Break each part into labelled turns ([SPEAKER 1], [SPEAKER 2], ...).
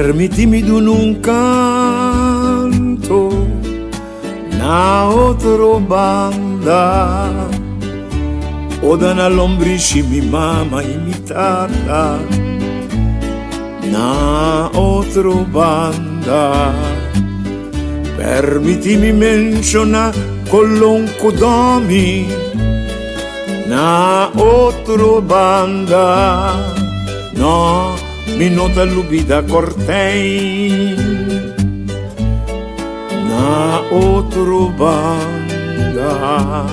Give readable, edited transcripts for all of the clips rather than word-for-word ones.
[SPEAKER 1] Permití mi duna un kanto na otro banda. Oda na lombrishi mi mama i mi tata na otro banda. Permití mi menshoná Colon ku Domi na otro banda. No, mi no ta lubida Cortijn na otro banda.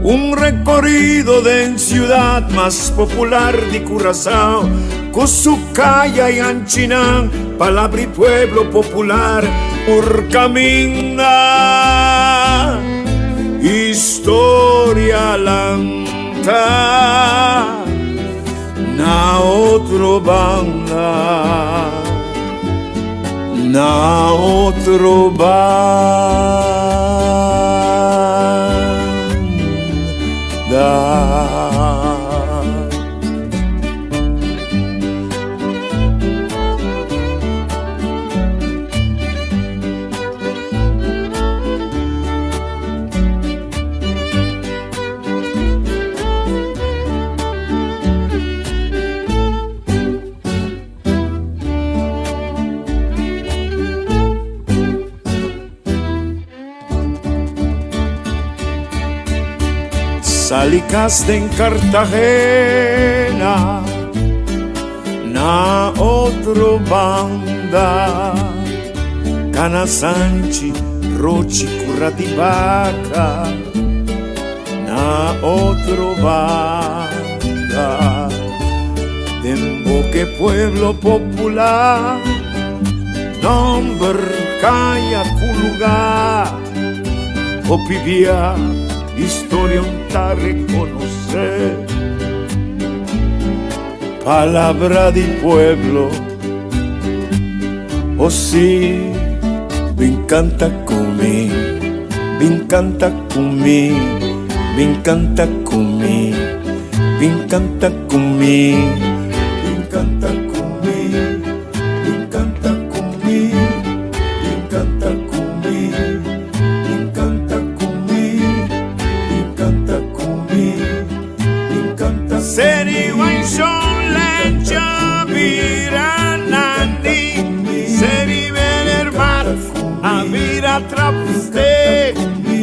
[SPEAKER 1] Un recorrido den ciudad mas popular di Curaçao Cu su caya y anchinan palabra y pueblo popular por caminda Historia lanta na otro banda Na otro banda. Sali kas den Cartagena na otro banda Cana Sanchi, Rochi, Cura di Baca na otro banda Den boke pueblo popular Nomber kaya ku lugar Hopi bia historia un ta reconoce Palabra di pueblo Oh si Bin canta cu mi Bin canta cu mi Bin canta cu mi Bin canta cu mi Bin canta cu mi Bin canta cu mi Bin canta cu mi Bin canta cu mi Bin canta cu mi Bin canta Seri Waishon Lencha bira Nandi Seri Meneer a bira Trapsteek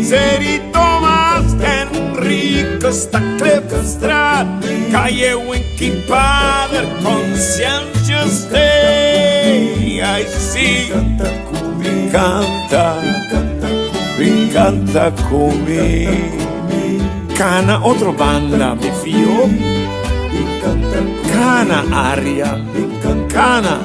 [SPEAKER 1] Seri Thomas Henricus ta Klipstraat Calle Winky Pader Conscientious Day Ay si Bin canta Bin canta cu mi Cana otro banda mi fio Cana aria Cana.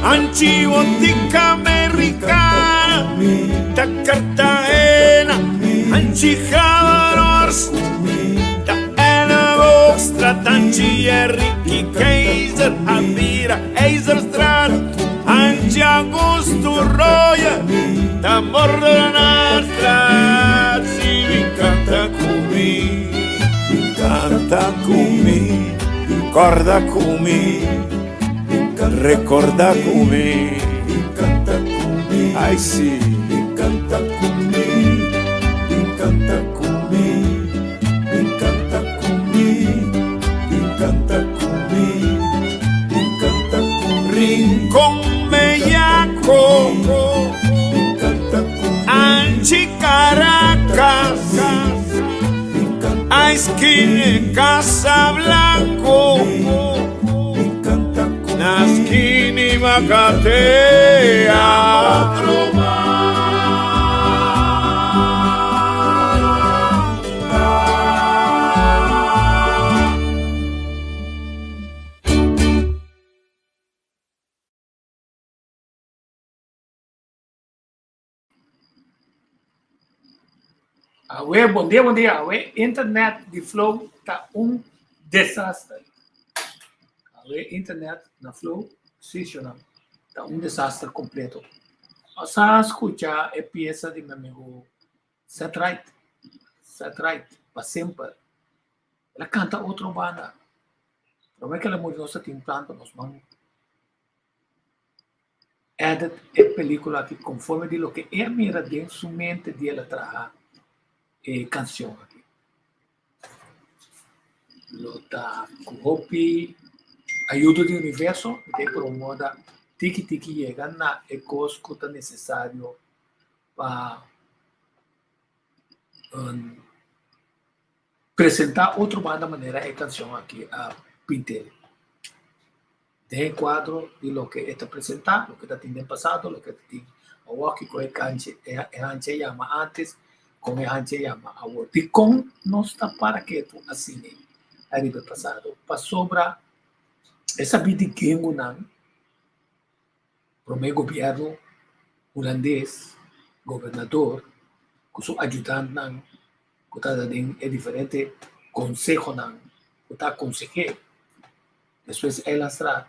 [SPEAKER 1] Anchi Botica Americana ta Cartagena Anchi Havarhorst ta Elleboogstraat Anchi Ricky Keizer a bira IJzerstraat Anchi Augusto Royer ta Moordenaarstraat Si mi canta cu mi, canta cu mi, corda cu mi, recorda cu mi, ay si. Canta cu mi, canta cu mi, canta cu mi, canta cu mi, canta cu mi. Rincon Bellaco, Anchi Caracas, Aisquine Casablanco, Naskini Makatea.
[SPEAKER 2] Awe, bon dia, bon dia. Awe, internet di Flow ta un desaster. Awe, internet na Flow, sí, shonam, ta un desaster completo. Nos a scucha e pieza di mi amigo Ced Ride, Ced Ride, pa semper. El a canta otro banda. Prome cu el a muri nos a tin plan pa nos ban edit e pelicula aki conforme di loke e a mira den su mente di el a traha e cancion aki. Lo ta cu hopi ayudo di universo mi ta por un moda tiki tiki yega na e cos cu ta necesario pa presenta otro banda manera e cancion aki a pintel. Den e cuadro di loke e ta presenta, loke ta tin den pasado, loke ta tin awor, kico e canchi e hanchi a yama antes, con e hanchi a yama awor. Dicon nos ta para ketu asina ariba e pasado? Pasobra e sabí di gengunan prome gobierno hulandes, gobernador, cu su ayudantnan cu ta den e diferente consehonan cu ta aconseh'é. Despues el a sra,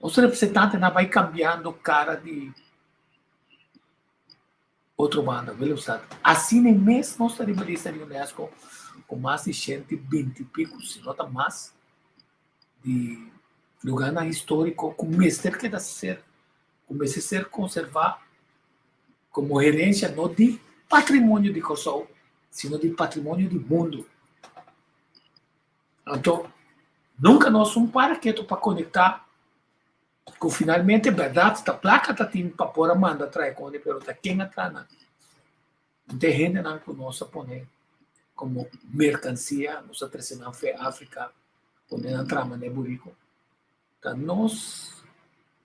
[SPEAKER 2] Nos representantenan a bai cambiando cara di otro banda, Willemstad. Asina mes nos ta riba lista di UNESCO cu mas di 120 y pico, si no ta mas, di lugarnan historico cu mester keda ser, cu mester ser conserva como herencia no di patrimonio di Kòrsou, sino di patrimonio di mundo. Anto, nunca nos un para ketu pa conecta cu finalmente berdad ta placa ta tin pa por a manda trae cone, pero ta ken a traha nan? No ta e hendenan cu nos a pone como mercancia, nos a trece nan fe Africa, pone nan traha manera burico. Ta nos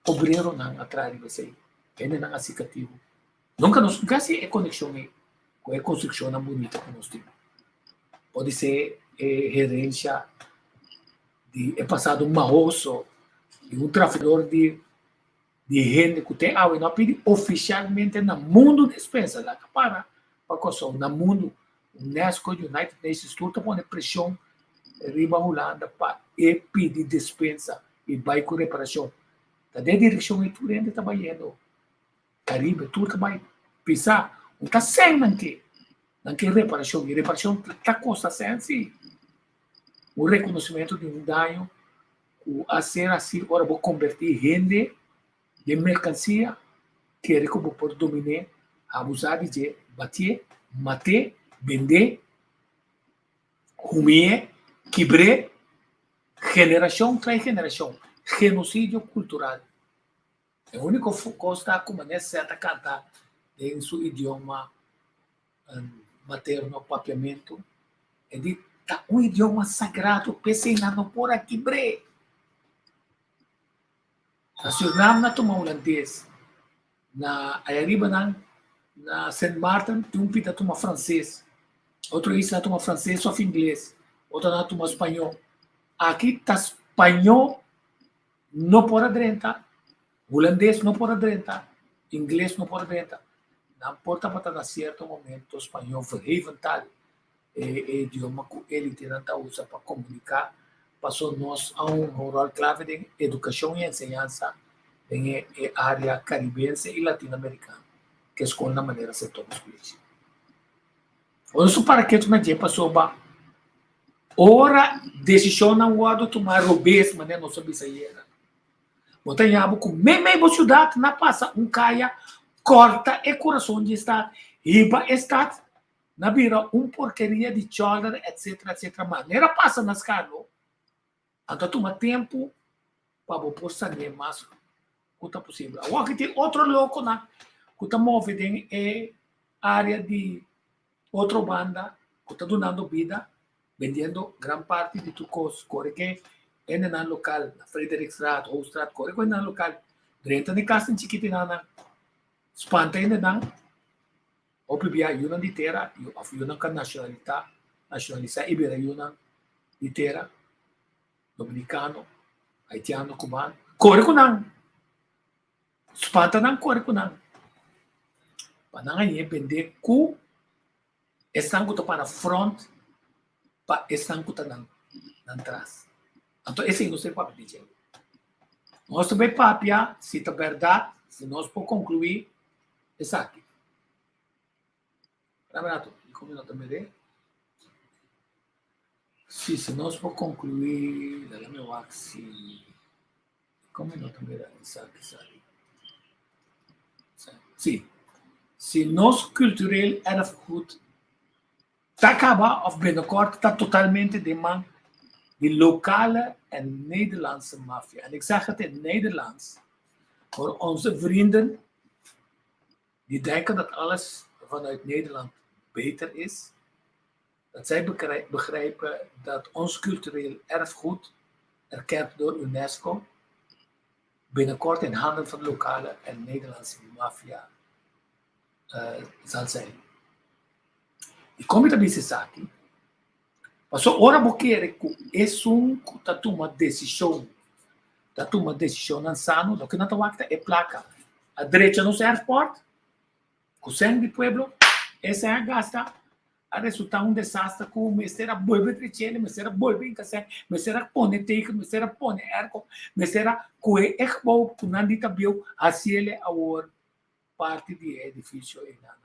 [SPEAKER 2] obreronan a traha riba esey, hendenan a haci catibu. Nunca nos nunca haci e conexion ey cu e construccionnan bunita cu nos tin. Podisé e herencia di e pasado mahoso di un traficador di di hende cu te awe no a pidi oficialmente na mundo despensa, laga para pa Kòrsou, na mundo, UNESCO, United Nations tur ta pone presion riba Hulanda pa e pidi despensa y bay cu reparacion. Ta den direccion ey tur hende ta bayendo. Caribe tur ta bai pisa un ta sen nan ke nan ke reparacion y reparacion ta costa sen si un reconocimento di un daño cu a ser haci ora bo converti hende den mercancia kere cu bo por domine abusa di dje batie mate bende humiye kibre generacion tras generacion genocidio cultural. E úniko kos ta ku manera Seth ta kanta den su idioma materno papiamentu, e di ta un idioma sagrado p'esei nan no por a kibr'é. Na Surinam nan tuma hulandes, na ayariba nan na Sint Maarten tin un pita tuma franses, otro isla tuma franses òf ingles, otro nan tuma spañó. Aki ta spañó no por a drenta, hulandes no por a drenta, ingles no por a drenta. Nan por tabata na cierto momento spañó verheven taal, e e idioma cu elitenan ta usa pa comunica, paso nos a hunga un rol clave den educacion y enseñansa den e e area caribense y latinoamericano, ke scolnan manera Sint Thomas College. Ora su para ketu na dje pasobra ora desishonnan wòrdu tumá robes manera nos a bisa ayera, bo ta haña bo ku meimei bo siudat na pasa un kaya kòrta e kurason di e stat, hiba e stat na bira un porkeria di chòlder etsetera etsetera manera pasa na Skarlo. Anto a tuma tempu pa bo por sané mas ku ta posibel. Awor aki tin otro lokonan ku ta move den e área di otro banda ku ta dunando bida, bendiendo gran parti di tur kos. Kore ke hendenan lokal na Frederikstraat, Hoofdstraat, kore ku hendenan lokal drenta den kasnan chikitinan nan, spanta hendenan. Hopi bia yunan di tera òf yunan ku a nashonalitá, nashonalisá i bira yunan di tera, dominikano, haitiano, kubano, kore ku nan! Spanta nan kore ku nan! Pa nan a ñe bendé ku. Esnan ku ta para front pa esnan ku ta nan nan tras. Anto esei nos ta papia di dje. Nos ta bai papia si ta bèrdat, si nos por konkluí esaki. Dame rato, dikon mi no ta mir'é? Si, si nos por konkluí, laga mi wak si dikon mi no ta mira esaki esaki. Si, si nos cultureel erfgoed ta kaba of binnenkort ta totalmente den man di lokale en Nederlandse mafia. En ik zeg het in Nederlands voor onze vrienden die denken dat alles vanuit Nederland beter is, dat zij begrijpen dat ons cultureel erfgoed, erkend door UNESCO, binnenkort in handen van de lokale en Nederlandse maffia zal zijn. I kon mi ta bisa esaki? Pasobra ora bo kere ku esun ku ta tuma desishon ta tuma desishonnan sano, loke nan ta wak ta e plaka. A drecha nos airport ku sèn di pueblo, e sèn a gasta a resultá un desaster ku mester a bolbe drech'el, mester a bolbe hinka sèn, mester a pone teken, mester a pone airco, mester a kohe e gebou ku nan di ta bieu hasiel awor parti di e edifisio einan.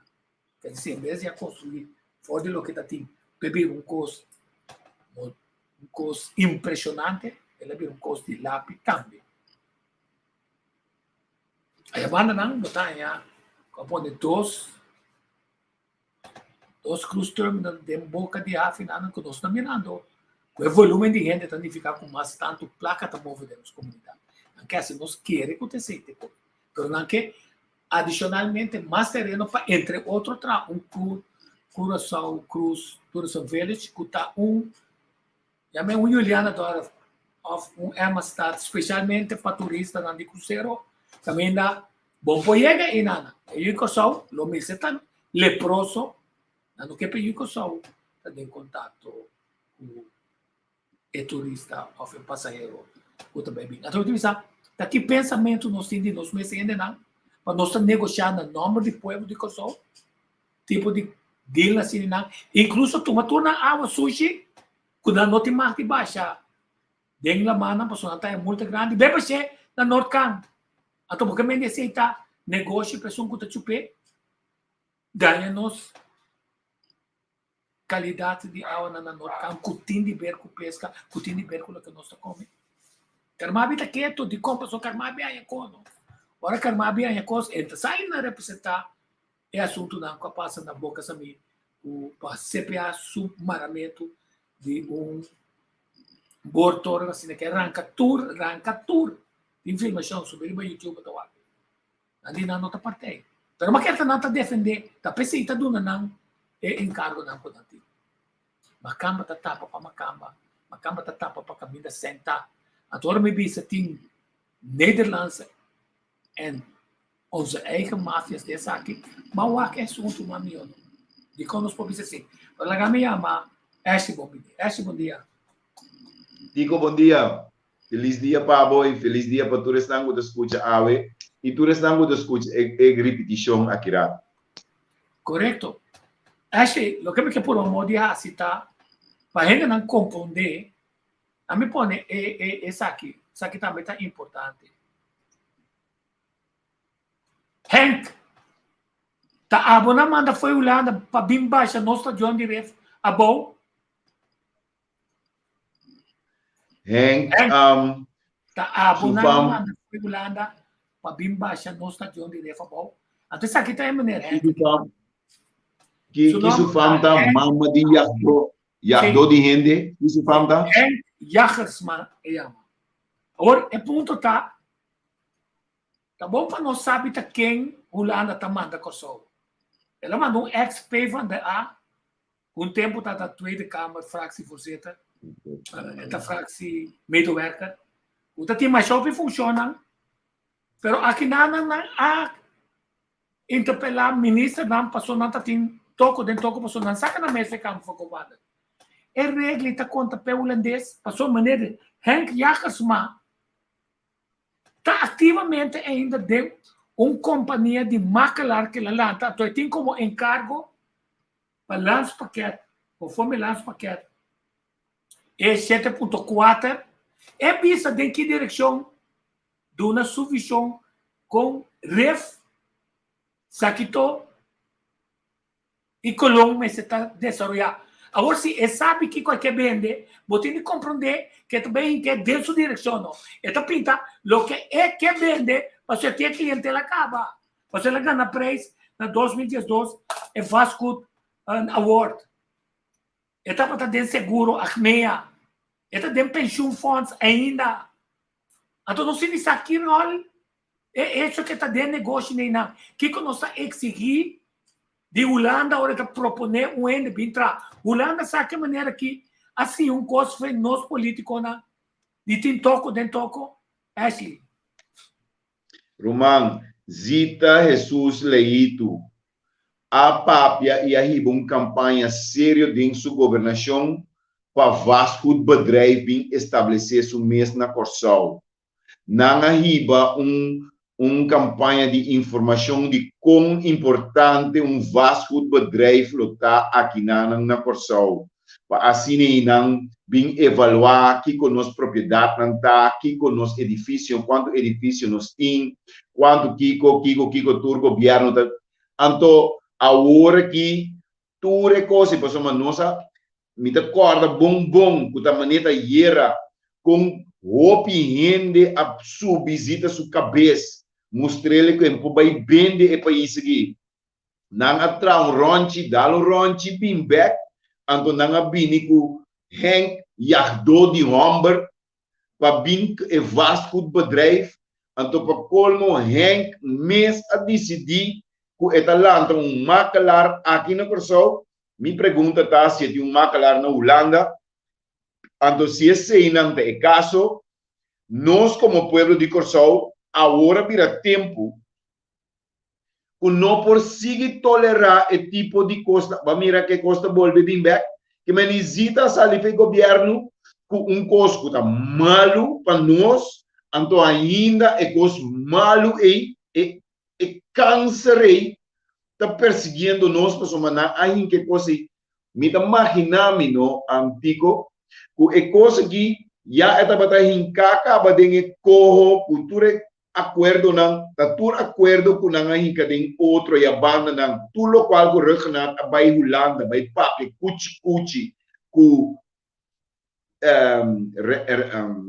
[SPEAKER 2] Ker disi en bes di a konstruí for di loke ta tin p'e bira un kos un kos impreshonante, el a bira un kos di lapi tambe. Aya bandanan bo ta haña ku a pone dos dos cruise terminal den boka di hafinan ku nos ta mirando ku e volumen di hende ta nifiká ku mas tantu plaka ta move den nos komunidat. Nan ke hasi nos kere ku ta esei te koe, pero nan ke Adishonalmente mas tereno pa entre otro traha un Curaçao Cruise Tourism Village ku ta un yam'é un Julianadorp òf un Emmastad spesialmente pa turistanan di krusero kaminda bon por yega einan. E yu Kòrsou lo mester ta leproso nan no ke pa e yu Kòrsou ta den kontakto ku e turista òf e pasahero ku ta bai bin. Anto mi ta bisa, ta ki pensamentu nos tin di nos mes hendenan pa nos ta negoshá na nòmber di pueblo di Kòrsou tipo di deal asina nan, inkluso tuma tur nan awa sushi ku nan no tin mag di basha den lamannan pasobra nan ta haña multa grandi, bai bash'é na Noordkant. Anto bo ke mende esei ta negoshi pa esun ku ta chup'é daña nos Kalidat di awanan na Noordkant ku tin di ber ku peska, ku tin di ber ku loke nos ta kome. Carmabi ta ketu, dikon? Pasobra Carmabi haña kos no. Ora Carmabi haña kos, e ta sali na representá e asuntunan ku a pasa na Boka Samí ku pa CPA su maramentu di un boortoren asina ke ranka tur, ranka tur. Tin filmashon, subi riba YouTube bo ta wak. Nan di nan no ta partij. Pero maker ta nan ta defende, ta p'esei ta duna nan e enkargonan ku nan tin. Makamba ta tapa pa makamba, makamba ta tapa pa kaminda senta. Anto ora mi bisa tin Nederlandse en onze eigen mafias den esaki, ma wak e asuntu mas mihó no. Dikon nos por bisa así? Pero laga mi yama Ashley bon bini. Ashley bon dia.
[SPEAKER 3] Tico bon dia. Felis dia pa bo i felis dia pa tur esnan ku ta skucha awe i tur esnan ku ta skucha e e ripitishon aki rato.
[SPEAKER 2] Korekto. Ashley, loke mi ke purba modo di hasi ta pa hendenan komprondé, a mi pone e e esaki, esaki tambe ta importante. Henk, ta abo nan manda fo'i Hulanda pa bin basha nos stadion di ref abou?
[SPEAKER 3] Henk, um,
[SPEAKER 2] Ta abo
[SPEAKER 3] su
[SPEAKER 2] nan
[SPEAKER 3] fam,
[SPEAKER 2] manda fo'i Hulanda pa bin basha nos stadion di ref abou. Anto esaki ta e meneer
[SPEAKER 3] ki
[SPEAKER 2] Henk.
[SPEAKER 3] su fam, ki,
[SPEAKER 2] Su
[SPEAKER 3] ki su
[SPEAKER 2] nomber
[SPEAKER 3] fam
[SPEAKER 2] ta
[SPEAKER 3] ta
[SPEAKER 2] Henk,
[SPEAKER 3] mama di yagdó, yagdó
[SPEAKER 2] sí,
[SPEAKER 3] di hende? Ki su fam ta?
[SPEAKER 2] Henk Jagersma e yama. Awor e punto ta, Ta bon pa nos sabi ta ken Hulanda ta manda Kòrsou. El a manda un ex PvdA ku un tempu tabata Tweede Kamer fractievoorzitter, e ta fractie medewerker, ku ta tin masha hopi funshonnan, pero akinan nan a interpelá ministernan pasobra nan ta tin toko den toko pasobra nan saka nan mes e Kamer van Koophandel. E regla ta konta p'e hulandes pasobra meneer Henk Jagersma Ta aktivamente ainda den un kompania di makelar ke la lanta, anto e tin komo enkargo Pa landspakket, konforme landspakket e 7.4, e bisa den ki direkshon duna su vishon kon Rif, Sakito i Colon mester ta desaroyá. Awor si e sabi kiko e ke bende, bo tin di komprondé ku e ta bai hink'é den su direkshon no. E ta pinta loke e ke bende pasobra e tin e klientela kaba. Pasobra el a gana prijs na 2012 e Vastgoed Award. E tabata den seguro Achmea. E ta den pensioenfonds ainda. Anto nos tin di sa ki rol e hecho ku e ta den negoshi neinan. Kiko nos ta eksigí di Hulanda ora e ta proponé un hende bin traha. Hulanda sa ke manera ki a siña un kos for nos politikonan di tin toko den toko. Ashley.
[SPEAKER 3] Ruman Zita Jesus Leito a papia i a hiba un kampaña serio den su gobernashon pa vastgoedbedrijf bin establesé su mes na Kòrsou. Nan a hiba un un kampaña di informashon di kon importante un vastgoedbedrijf lo ta akinanan na Kòrsou. pa asina ei nan bin evaluá kiko nos propiedatnan ta, kiko nos edifisio, kuantu edifisio nos tin, kuantu kiko, kiko, kiko tur gobièrnu ta. Anto awor aki tur e kos ei, pasobra nos a, mi ta kòrda bon bon ku ta manera ta yera kon hopi hende a subi zita su kabes mustr'el ku e por bai bende e pais aki. Nan a traha un rònchi, dal un rònchi, bin bèk, anto nan a bini ku Henk Yagdó di hòmber pa bin ku e vastgoedbedrijf, anto pa kolmo Henk mes a disidí ku e ta lanta un makelaar aki na Kòrsou, mi pregunta ta si e tin un makelaar na Hulanda, anto si eseinan ta e kaso, nos komo pueblo di Kòrsou awor a bira tempu ku no por sigui tolerá e tipo di kosnan. Bo a mira ke kos ta bolbe bin bèk? Ke men Zita a sali for e gobièrnu ku un kos ku ta malu pa nos, anto ainda e kos malu ei, e e kanser ei ta persiguiendo nos pasobra nan a hinka e kos ei. Mi ta maginá mi no, Antico, ku e kos aki ya e tabata hinká kaba den e koho ku tur e Akuerdonan ta tur akuerdo ku nan a hinka den otro i a banda nan tur lokual ku Rhuggenaath a bai Hulanda bai papia kuchi kuchi ku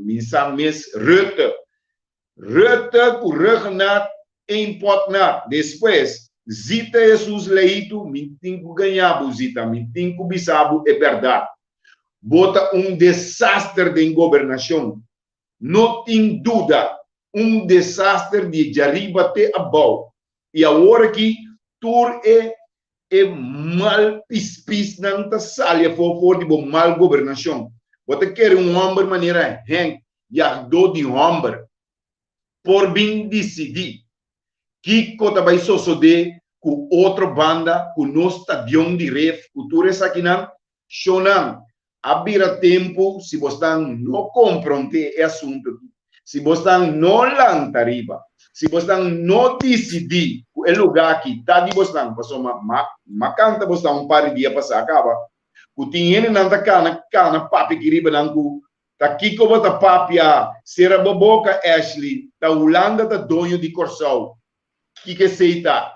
[SPEAKER 3] mi sa mes Rutte. Rutte ku Rhuggenaath een pot nat. Despues Zita Jesus Leito mi tin ku gaña bo Zita mi tin ku bisa bo e bèrdat. Bo ta un desaster den gobernashon. No tin duda, un desaster di djariba te abou. I awor aki tur e e mal pispisnan ta sali afó for di bo mal gobernashon. Bo ta kere un hòmber manera Henk, yagdó di hòmber, por bin disidí kiko ta bai sosodé ku otro banda, ku nos stadion di ref, ku tur esakinan? Shonnan, A bira tempu si bosnan no kompront'é e asuntu aki, si bosnan no lanta riba, si bosnan no disidí ku e lugá aki ta di bosnan, pasobra ma ma kanta bosnan un par di dia pasá kaba ku tin hendenan ta kana kana papia aki riba nan ku ta kiko bo ta papia, sera bo boka Ashley, ta Hulanda ta doño di Kòrsou, kiko esei ta?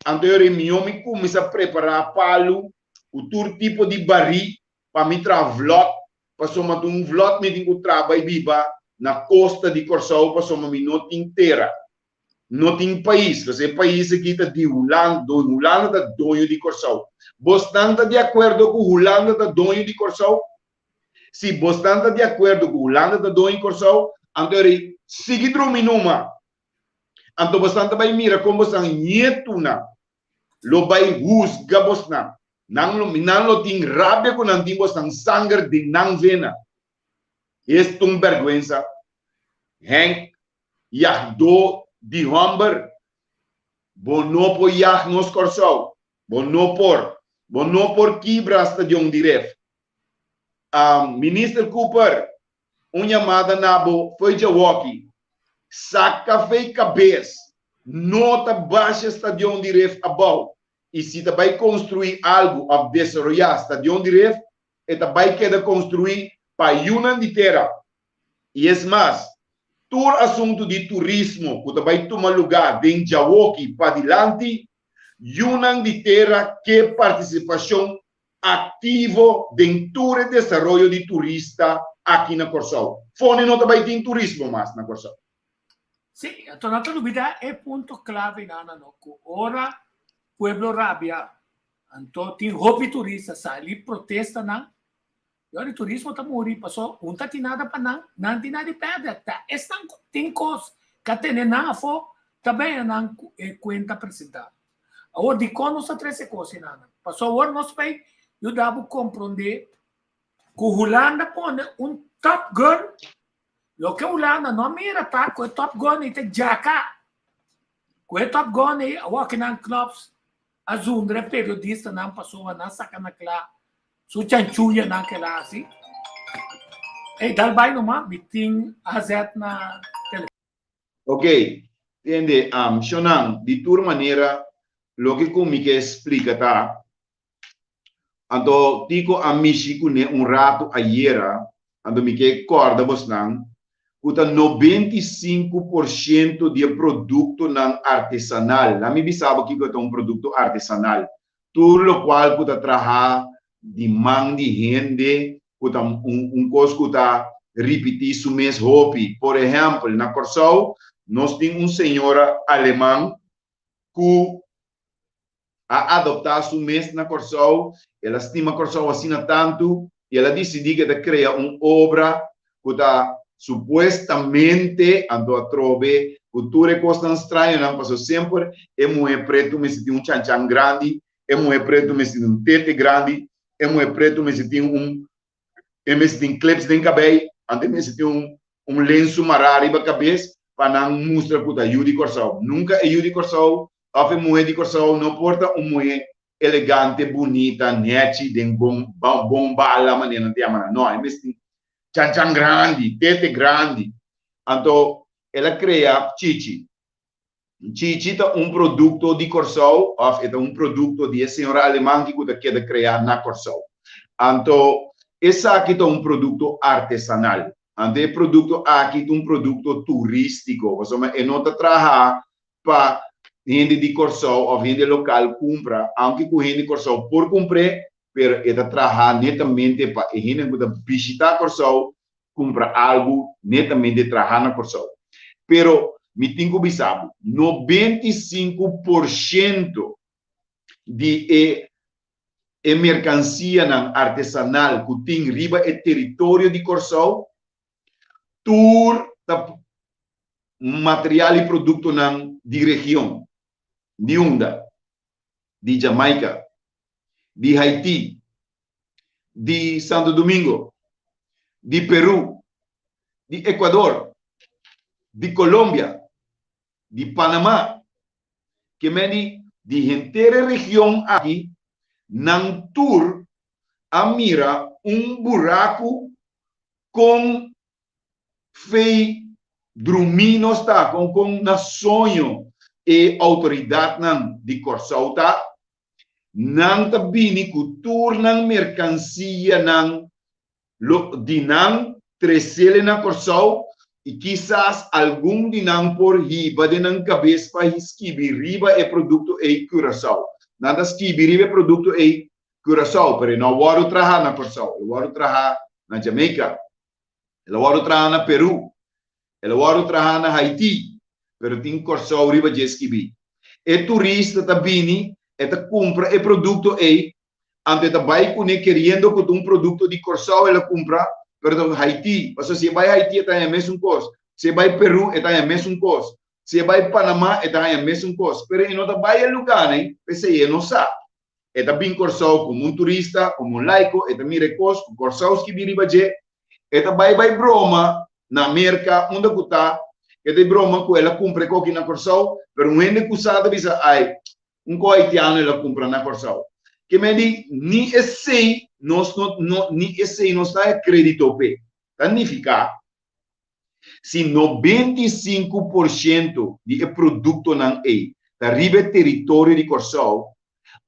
[SPEAKER 3] Anto e ora mihó mi kuminsá prepará palu ku tur tipo di barí pa mi traha vlòt, pasobra ta un vlòt mi tin ku traha bai biba na kosta di Kòrsou pasobra mi no tin tera, no tin pais, pasobra e pais aki ta di Hulanda, Hulanda ta doño di Kòrsou. Bosnan ta di akuerdo ku Hulanda ta doño di Kòrsou? Si bosnan ta di akuerdo ku Hulanda ta doño di Kòrsou, anto e ora sigui drumi numa. Anto bosnan ta bai mira kon bosnan ñetunan lo bai husga bosnan. Nan lo, nan lo tin rabia ku nan tin bosnan sanger den nan vena. Es ta un bèrgwensa. Henk, yagdó di hòmber, bo no por yag nos Kòrsou. Bo no por. Bo no por kibra stadion di ref. Minister Cooper, Un yamada na bo fo'i djawoki. Saka fei kabes. No ta basha stadion di ref abou. I si ta bai konstruí algu òf desaroyá Stadion di Ref, e ta bai keda konstruí pa yunan di tera. I es mas, tur asuntu di turismo ku ta bai tuma lugá den djawoki padilanti, yunan di tera ke partisipashon aktivo den tur e desaroyo di turista aki na Kòrsou. Fone no ta bai tin turismo mas na Kòrsou.
[SPEAKER 2] Sí, anto no ta lubida e punto clave nana no, cu ora pueblo rabia, anto tin hopi turista sali protesta nan, y ora e turismo ta muri paso un ta tin nada pa nan, nan tin nada di perde, ta esnan cu tin cos ca tene nan afo ta benya nan cu e cuenta presenta. Awor dicon nos ta trece e cos nana? Paso awor nos bay yuda bo compronde cu Hulanda pone un top gun. Loke Hulanda no a mira ta ku e Top Gun ei ta djaka. Ku e Top Gun ei awor ki nan Knops a zundra e periodistanan pasobra nan saka na kla su chanchuyanan ku el a hasi. Ey dal bai numa, mi tin AZ na telefon.
[SPEAKER 3] Ok, tende, Shonan, di tur manera loke ku mi ke splika ta Anto Tico a mishi kuné un ratu ayera, anto mi ke kòrda bosnan ku ta 95% di e produktonan artesanal, laat mi bisa bo kiko ta un produkto artesanal, tur lokual ku ta traha di man di hende ku ta un kos ku ta ripití su mes hopi. Por ehèmpel, na Kòrsou nos tin un señora aleman ku a adoptá su mes na Kòrsou, el a stima Kòrsou asina tantu i el a disidí ku e ta krea un obra ku ta supuestamente, anto atrobe ku tur e kosnan strañonan, pasobra semper e muhé pretu mester tin un chanchan grandi, e muhé pretu mester tin un tete grandi, e muhé pretu mester tin un e mester tin clips den kabei, anto e mester tin un un lensu mará riba kabes pa nan mustra ku ta yu di Kòrsou. Nunka e yu di Kòrsou òf e muhé di Kòrsou no por ta un muhé elegante, bunita, nèchi, den bon bon bala manera nan ta yama nan. No, e mester tin chanchan grandi, tete grandi. Anto el a krea Chichi. Chichi ta un produkto di Kòrsou òf e ta un produkto di e señora aleman ki ku ta keda kreá na Kòrsou. Anto esaki ta un produkto artesanal. Anto e produkto aki ta un produkto turístiko pasobra e no ta traha pa hende di Kòrsou òf hende lokal kumpra, aunke ku hende di Kòrsou por kumpr'é, pero e ta traha netamente pa e hende ku ta bishitá Kòrsou kumpra algu netamente traha na Kòrsou. Pero mi tin ku bisa bo, 95% di e e merkansianan artesanal ku tin riba e teritorio di Kòrsou, tur ta material i produktonan di region. Di unda? Di Jamaica, di Haiti, di Santo Domingo, di Peru, di Ecuador, di Colombia, di Panama, ke men di di henter e region aki, nan tur a mira un buraku kon fei drumí nos ta, kon kon na soño e outoridatnan di Kòrsou ta. Nan ta bini ku tur nan merkansianan lo di nan tresele na Kòrsou i kisas algun di nan por hiba den nan kabes pa skibi riba e produkto ei Curaçao. Nan ta skibi riba e produkto ei Curaçao, pero e no a wòrdu traha na Kòrsou, e wòrdu traha na Jamaica, el a wòrdu traha na Peru, El a wòrdu traha na Haiti, pero tin Kòrsou riba dje skibí. E turista ta bini, e ta kumpra e produkto ei, anto e ta bai kuné keriendo ku ta un produkto di Kòrsou el a kumpra, pero ta Haiti. Pasobra si e bai Haiti e ta haña mesun kos, si e bai Peru e ta haña mesun kos, si e bai Panama e ta haña mesun kos. Pero e no ta bai e lugánan ei, p'esei e no sa. E ta bin Kòrsou komo un turista, komo un laiko, e ta mira e kos ku Kòrsou skibí riba dje, e ta bai bai broma na Merka unda ku ta, e ta broma ku el a kumpra e koki na Kòrsou, pero un hende ku sa ta bisa ai, un ko haitiano el a kumpra na Kòrsou. Ke men di ni esei nos no no ni esei nos ta e kredito p'e. Ta nifiká si 95% di e produktonan ei ta riba e teritorio di Kòrsou.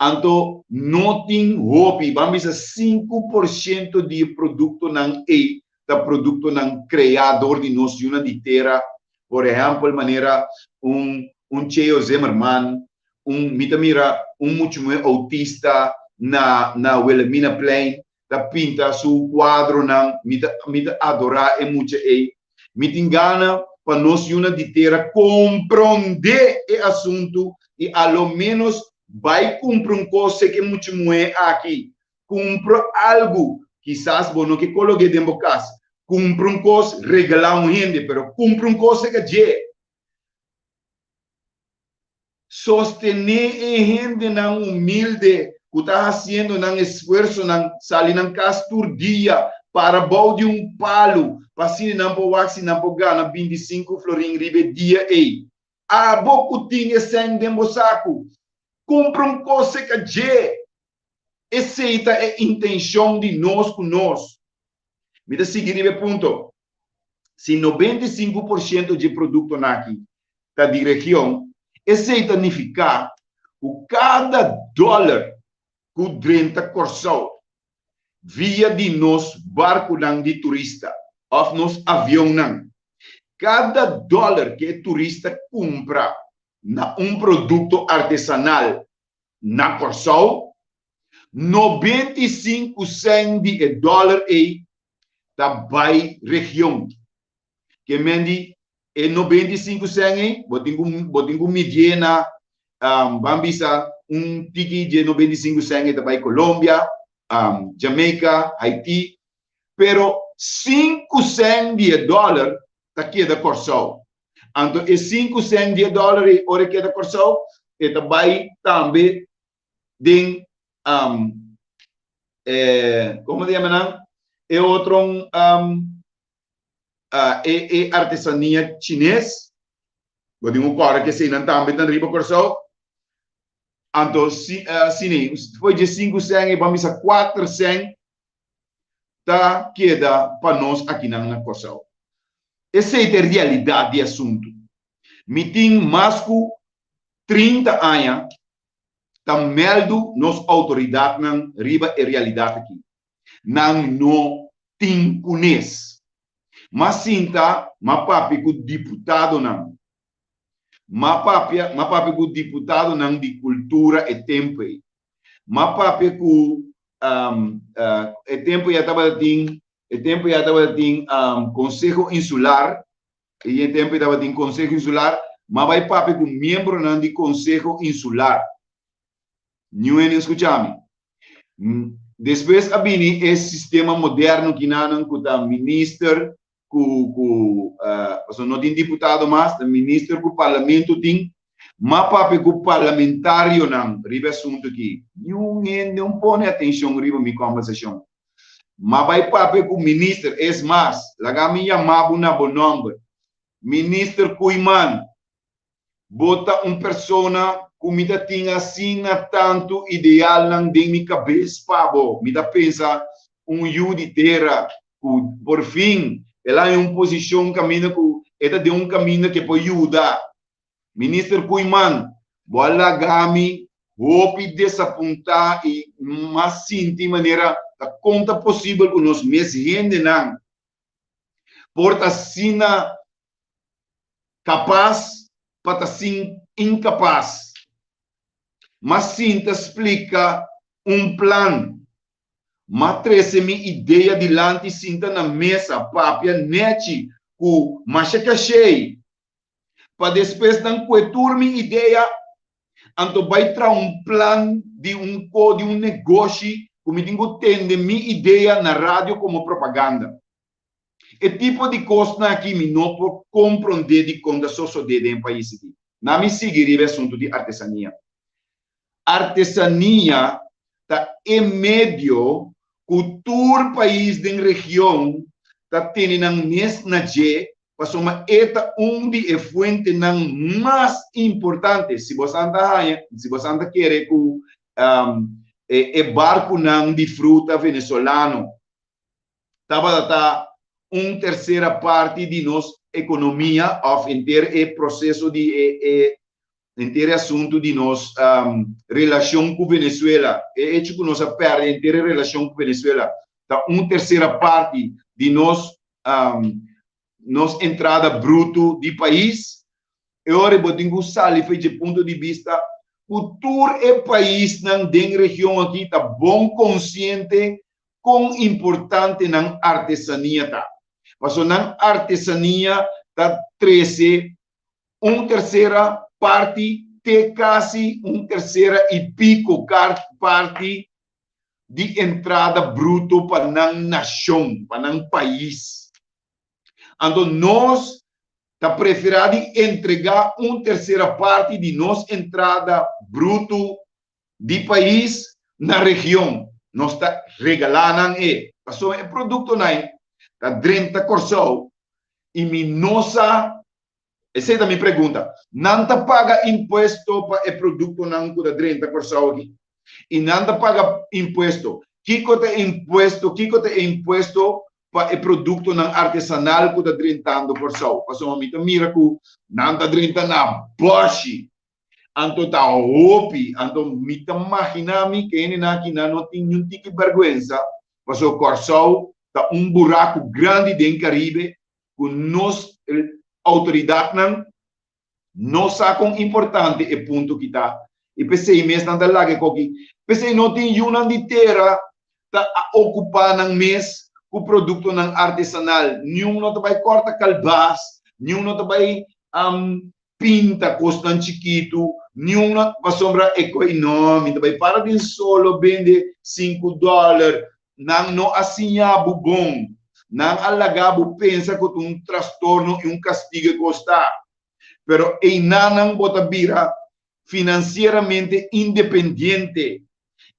[SPEAKER 3] Anto no tin hopi, ban bisa 5% di e produktonan ei ta produktonan kreá dor di nos yunan di tera, por ehèmpel manera un un Cheo Zimmerman, un mi ta mira un muchu muhé outista na na Wilhelminaplein ta pinta su kuadronan, mi ta mi ta adorá e mucha ei. Mi tin gana pa nos yunan di tera komprondé e asuntu i a lo ménos bai kumpra un kos sek e mucha muhé aki. Kumpra algu, kisas bo no ke kolog'é den bo kas. Kumpra un kos, regalá un hende, pero kumpra un kos seka dje. Sostené e hendenan humilde ku ta hasiendo nan esfuersonan sali nan kas tur dia para bou di un palu pa asina nan por wak si nan por gana 25 florin riba e dia ei. Abo ku tin e sèn den bo saku, kumpra un kos seka dje. Esei ta e intenshon di nos ku nos. Mi ta sigui riba e punto. Si 95% dje produktonan aki ta di region, esei ta nifiká ku kada dòler ku drenta Kòrsou via di nos barkunan di turista òf nos avionnan, kada dòler ku e turista kumpra na un produkto artesanal na Kòrsou, 95 sèn di e dòler ei ta bai region. Ke men di e 95 sèn ei, bo tin ku bo tin ku midié na ban bisa un tiki dje 95 sèn ei ta bai Colombia, Jamaica, Haiti, pero 5 sèn di e dòler ta keda Kòrsou. Anto e 5 sèn di e dòler ei ora e keda Kòrsou, e ta bai tambe den komo ta yama nan e otro e e artesania chines bo tin ku kòrda ku eseinan tambe ta riba Kòrsou anto si sine for dje 5 sèn e bo a misa 4 sèn ta keda pa nos akinan na Kòrsou. Esei ta e realidat di asuntu. Mi tin mas ku 30 aña ta mèldu nos outoridatnan riba e realidat aki. Nan no tin kunes. M'a sinta, m'a papia ku diputadonan. M'a papia, m'a papia ku diputadonan di kultura e tempu ei. M'a papia ku e tempu ya tabata tin, e tempu ya tabata tin Konseho Insular, e tempu ei tabatin Konseho Insular, m'a bai papia ku miembronan di Konseho Insular. Niun hende a skucha mi. Despues a bini e sistema moderno kinanan ku ta minister ku ku pasobra no tin diputado mas, ta minister ku parlamento tin. M'a papia ku parlamentarionan riba e asuntu aki. Niun hende no pone atenshon riba mi kòmbersashon. M'a bai papia ku minister, es mas, laga mi yama bo na bo nòmber, Minister Koeiman, bo ta un persona ku mi ta tin asina tantu idealnan den mi kabes pa bo. Mi ta pensa un yu di tera ku por fin el a haña un posishon kaminda ku e ta den un kaminda ku e por yuda. Minister Koeiman, bo a laga mi hopi desapuntá i m'a sinti manera ta kon ta posibel ku nos mes hendenan por ta asina kapas pa ta sin inkapas. M'a sinta splika un plan. M'a trese mi idea dilanti sinta na mesa papia nechi ku masha kashei pa despues nan kue tur mi idea anto bai traha un plan di un ko di un negoshi ku mi tin ku tende mi idea na radio komo propaganda. E tipo di kosnan aki mi no por komprondé dikon ta sosodé den e pais aki. Na mi sigui riba e asuntu di artesania. Artesania ta e medio ku tur pais den region ta tene nan mes na dje pasobra e ta un di e fuentenan mas importante. Si bosan ta haña, si bosan ta kere ku e barkunan di fruta venezolano tabata ta un tersera parti di nos ekonomia òf henter e proseso di e e. Henter e asuntu di nos relashon ku Venezuela, e echo ku nos a pèrdè henter e relashon ku Venezuela ta un tersera parti di nos nos entrada bruto di pais. E ora bo tin ku sali for dje punto di bista ku tur e paisnan den region aki ta bon konsiente kon importante nan artesania ta. Pasobra nan artesania ta trese un tersera parti te kasi un tersera i piko parti di entrada bruto pa nan nashon, pa nan pais. Anto nos ta preferá di entregá un tersera parti di nos entrada bruto di pais na region. Nos ta regalá nan e, pasobra e produktonan ta drenta Kòrsou i mi no sa, esei ta mi pregunta, nan ta paga impuesto pa e produktonan ku ta drenta Kòrsou aki? I nan ta paga impuesto, kiko ta e impuesto, kiko ta e impuesto pa e produktonan artesanal ku ta drentando Kòrsou? Pasobra mi ta mira ku nan ta drenta na bòshi, anto ta hopi, anto mi ta magina mi ke hendenan aki nan no tin niun tiki bèrgwensa, pasobra Kòrsou ta un buraku grandi den Karibe ku nos outoridatnan no sa kon importante e punto ki ta i p'esei mes nan ta laga e koki. P'esei no tin yunan di tera ta okupá nan mes ku produktonan artesanal. Niun no ta bai kòrta kalbas, niun no ta bai pinta kosnan chikitu, niun no pasobra e koe no, mi ta bai para den solo bende sinku dòler. Nan no a siña bo bon. Nan a laga bo pensa ku ta un trastorno i un kastigu e kos ta. Pero einanan bo ta bira finansieramente independiente.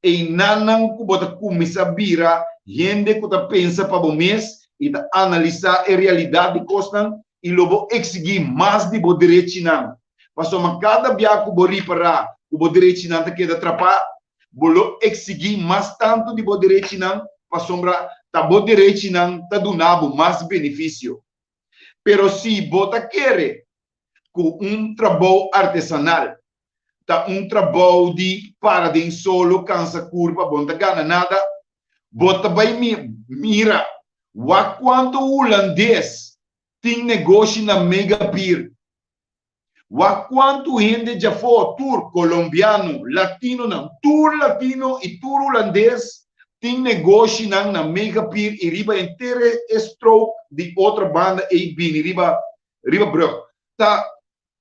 [SPEAKER 3] Einanan ku bo ta kuminsá bira hende ku ta pensa pa bo mes i ta analisá e realidat di kosnan i lo bo eksigí mas di bo derechinan. Pasobra kada bia ku bo ripará ku bo derechinan ta keda trapá, bo lo eksigí mas tantu di bo derechinan pasobra ta bo derechinan ta duna bo mas benefisio. Pero si bo ta kere ku un trabou artesanal ta un trabou di para den solo kansa kurpa bo no ta gana nada, bo ta bai mira wak kuantu hulandes tin negoshi na Megapir, wak kuantu hende djafó tur kolombiano, latinonan, tur latino i tur hulandes tin negoshinan na Megapir i riba henter e strook di otro banda ei bini riba riba brug. Ta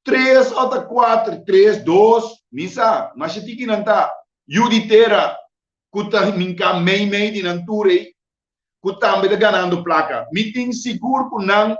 [SPEAKER 3] tres o ta kuater, tres, dos, mi sa, masha tiki nan ta, yu di tera ku ta hinká mei mei di nan tur ei, ku tambe ta ganando plaka. Mi tin sigur ku nan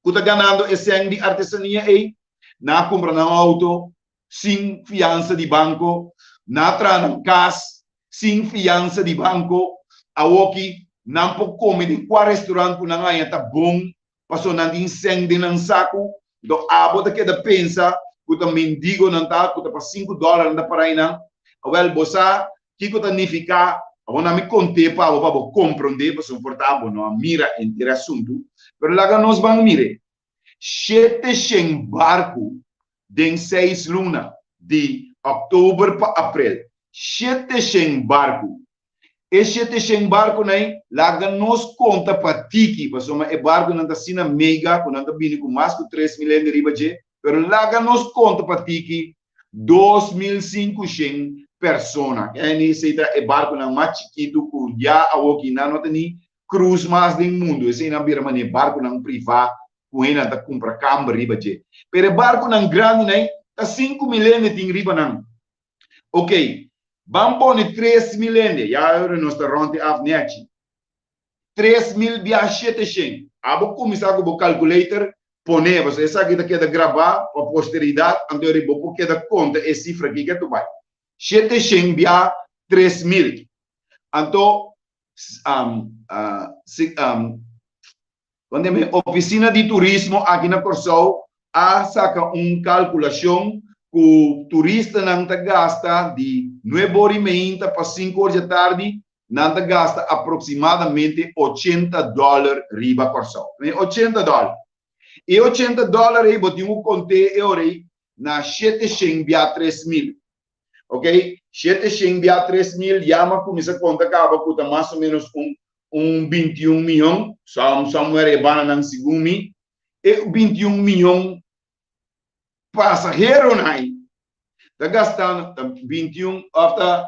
[SPEAKER 3] ku ta ganando e sèn di artesania ei, nan a kumpra nan outo sin fiansa di banko, nan a traha nan kas sin fiansa di banko, awoki nan por kome den kua restaurant ku nan haña ta bon pasobra nan tin sèn den nan saku, enton abo ta keda pensa ku ta mendigonan ta, ku ta pa sinku dòler nan ta para einan. Awèl, bo sa kiko ta nifiká? Awor nan mi kont'é pa bo pa bo komprondé, pasobra por ta bo no a mira henter e asuntu, pero laga nos ban mir'é. 700 barku den seis luna, di òktober pa aprel, 700 barku. E 700 barkunan ei, laga nos konta pa tiki, pasobra e barkunan ta asina mega ku nan ta bini ku mas ku 3000 hende riba dje, pero laga nos konta pa tiki 2500 persona. Esei ta e barkunan mas chikitu ku ya awoki nan no ta ni krus mas den mundu. Eseinan bira manera barkunan privá ku hendenan ta kumpra kamber riba dje. Pero e barkunan grandinan ei ta 5000 hende tin riba nan. Ok, ban pone 3000 hende, ya ora nos ta rond e af nechi. 3000 bia 700. Abo kuminsá ku bo calculator pone, pasobra esaki ta keda grabá pa posteridat, anto ora bo por keda konta e sifra aki ketu bai. 700 bia 3000. Anto, Wanneer Oficina di Turismo aki na Kòrsou a saka un kalkulashon ku turistanan ta gasta di nuebe ora i meinta pa sinku ora dja tardi, nan ta gasta aproksimadamente 80 dòler riba Kòrsou. 80 dòler. E 80 dòler ei bo tin ku kont'é e ora ei. na 700 bia 3000. Ok, 700 bia 3000 ya mi a kuminsá konta kaba ku ta mas o ménos un un 21 mion, somewhere e bananan segun mi. E 21 mion pasaheronan ei ta gastando ta 21 òf ta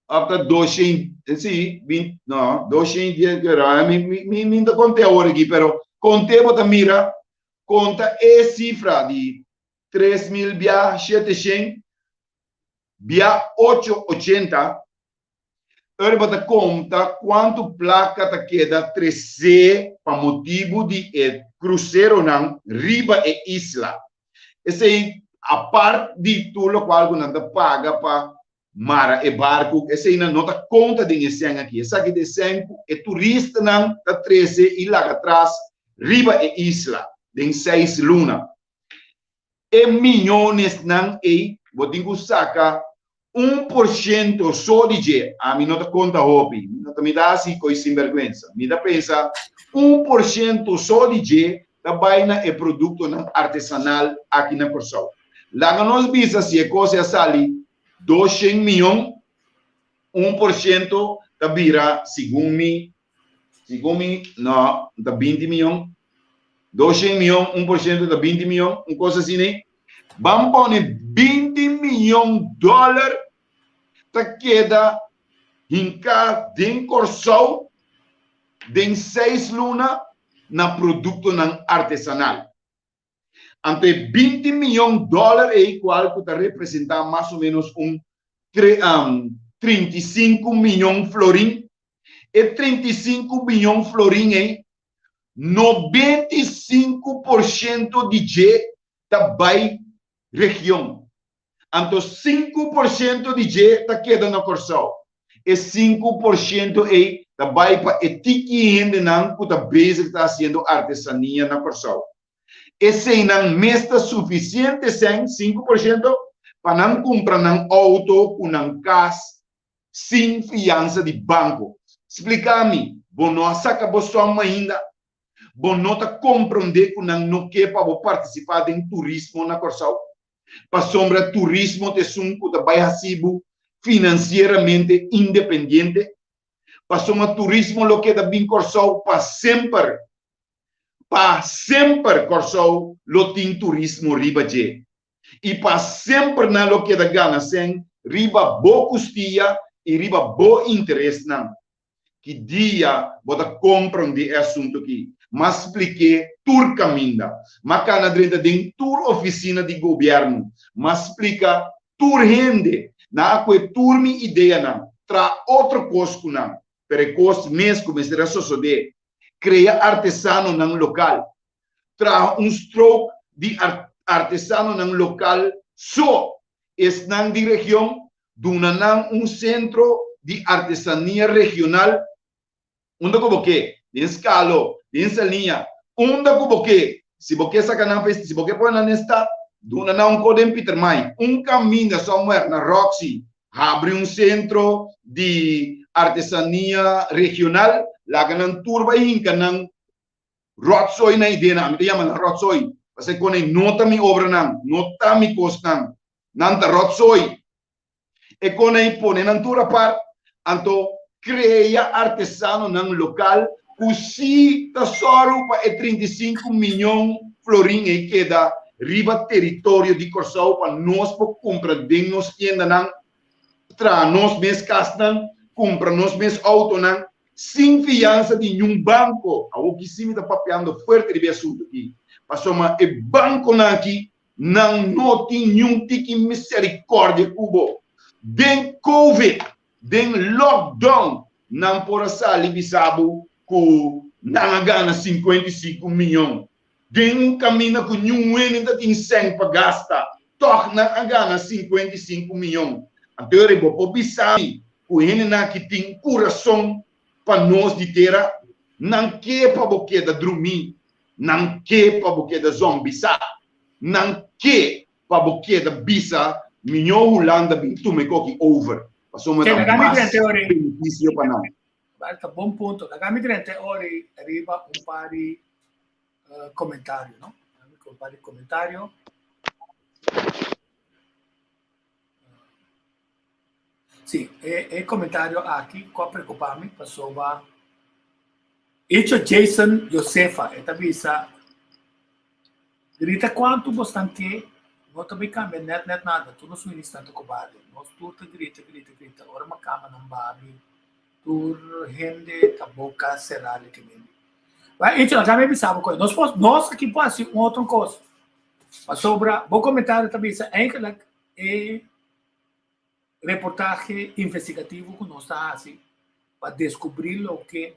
[SPEAKER 3] òf ta 200 si 20 no 210 mi mi mi no ta konté awor aki pero konté bo ta mira konta e sifra di 3000 bia 700 bia 880 ora bo ta konta kuantu plaka ta keda tresé pa motibu di e kruseronan riba e isla. Esei apart di tur lokual ku nan ta paga pa mara e barku, eseinan no ta konta den e sèn aki. Esaki ta e sèn ku e turistanan ta trese i laga tras riba e isla den seis luna. E miyonesnan ei bo tin ku saka un por shento so di dje. Ami no ta konta hopi, mi no ta mi ta hasi koi sinbèrgwensa. Mi ta pensa un por shento so di dje ta bai na e produktonan artesanal aki na Kòrsou. Laga nos bisa si e kos a sali 200 miyon, 1% ta bira segun mi, segun mi, no, ta 20 miyon, 200 miyon, 1% ta 20 miyon, un kos asina ei. Ban pone 20 miyon dòler ta keda hinká den Kòrsou den seis luna na produktonan artesanal. Anto e 20 miyon dòler ei kual ku ta representá mas o ménos un 35 miyon florin, e 35 miyon florin ei, 95 por shento di dje ta bai region. Anto 5% di dje ta keda na Kòrsou. E 5% ei ta bai pa e tiki hendenan ku ta bezig ta hasiendo artesania na Kòrsou. Eseinan mes ta sufisiente sèn, 5%, pa nan kumpra nan outo ku nan kas sin fiansa di banko. Splika mi, bo no a saka bo sòm ainda? Bo no ta komprondé ku nan no ke pa bo partisipá den turismo na Kòrsou? Pasobra turismo ta esun ku ta bai hasi bo finansieramente independiente. Pasobra turismo lo keda bin Kòrsou pa semper. Pa semper Kòrsou lo tin turismo riba dje. I pa semper nan lo keda gana sèn riba bo kustia i riba bo interesnan. Ki dia bo ta komprondé e asuntu aki? M'a splik'é tur kaminda. M'a kana drenta den tur ofisina di gobièrnu. M'a splika tur hende. Nan a kue tur mi ideanan, traha otro kos ku nan. Pero e kos mes ku mester a sosodé, krea artesanonan lokal. Traha un strook di artesanonan lokal so. Esnan di region, duna nan un sentro di artesania regional unda ku bo ke, den Skalo, den Saliña, unda ku bo ke. Si bo ke saka nan si bo ke pone nan den stad, duna nan un ko den Pietermaai, un kaminda somewhere na Roxy, habri un sentro di artesania regional, laga nan tur bai hinka nan Rotzooi na ideanan, ami ta yama nan rotzooi, pasobra kon ei no ta mi obranan, no ta mi kosnan, nan ta rotzooi. E kon ei pone nan tur apart, anto krea artesanonan lokal ku si ta sòru pa e 35 miyon florin ei keda riba teritorio di Kòrsou pa nos por kumpra den nos tiendanan, traha nos mes kasnan, kumpra nos mes outonan. Sin fiansa di niun banko. Awor ki si mi ta papiando fuerte riba e asuntu aki, pasobra e bankonan aki nan no tin niun tiki misericordia ku bo. Den covid, den lockdown, nan por a sali bisa bo ku nan a gana 55 miyon. Den un kaminda ku niun hende ta tin sèn pa gasta, tòg nan a gana 55 miyon. Anto ora bo por bisa mi ku hendenan aki tin kurason pa nos di tera? Nan ke pa bo keda drumí, nan ke pa bo keda zombisá, nan ke pa bo keda bisa miñó Hulanda bin tuma e koki over, pasobra ta mas benefisio pa nan.
[SPEAKER 2] Ta bon punto. Laga mi drenta e ora riba un par di comentario, no? Un par di comentario. Sí, e komentario aki ku a preokupá mi pasobra Hecho Jason Josefa e ta bisa, Grita kuantu bosnan ke, no ta bai kambia nèt nèt nada, tur nos ministran ta kobarde, nos tur ta grita grita grita, ora makamba nan babi tur hende ta boka será lekemente. Ba hecho laga mi bisa bo koe, nos por nos aki por hasi un otro kos, pasobra bo komentario ta bisa eigenlijk e reportahe investigativo ku nos ta hasi pa deskubrí loke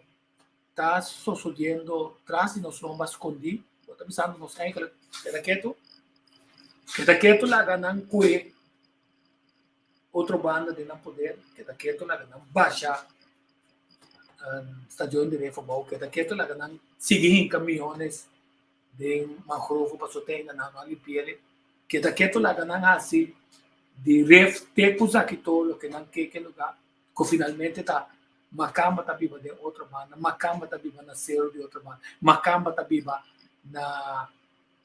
[SPEAKER 2] ta sosodiendo tras di nos lomba skondí. Bo ta bisando nos eigenlijk keda ketu, keda ketu laga nan kue otro banda den nan poder, keda ketu laga nan basha stadion di Refobou, keda ketu laga nan sigui hinka miyones den mangrove pasobra te ainda nan no a limpi'e. Keda ketu laga nan hasi di ref te ku Zakito loke nan ke ke lugá ku finalmente ta Makamba ta biba den otro banda, Makamba ta biba na sero di otro banda, Makamba ta biba na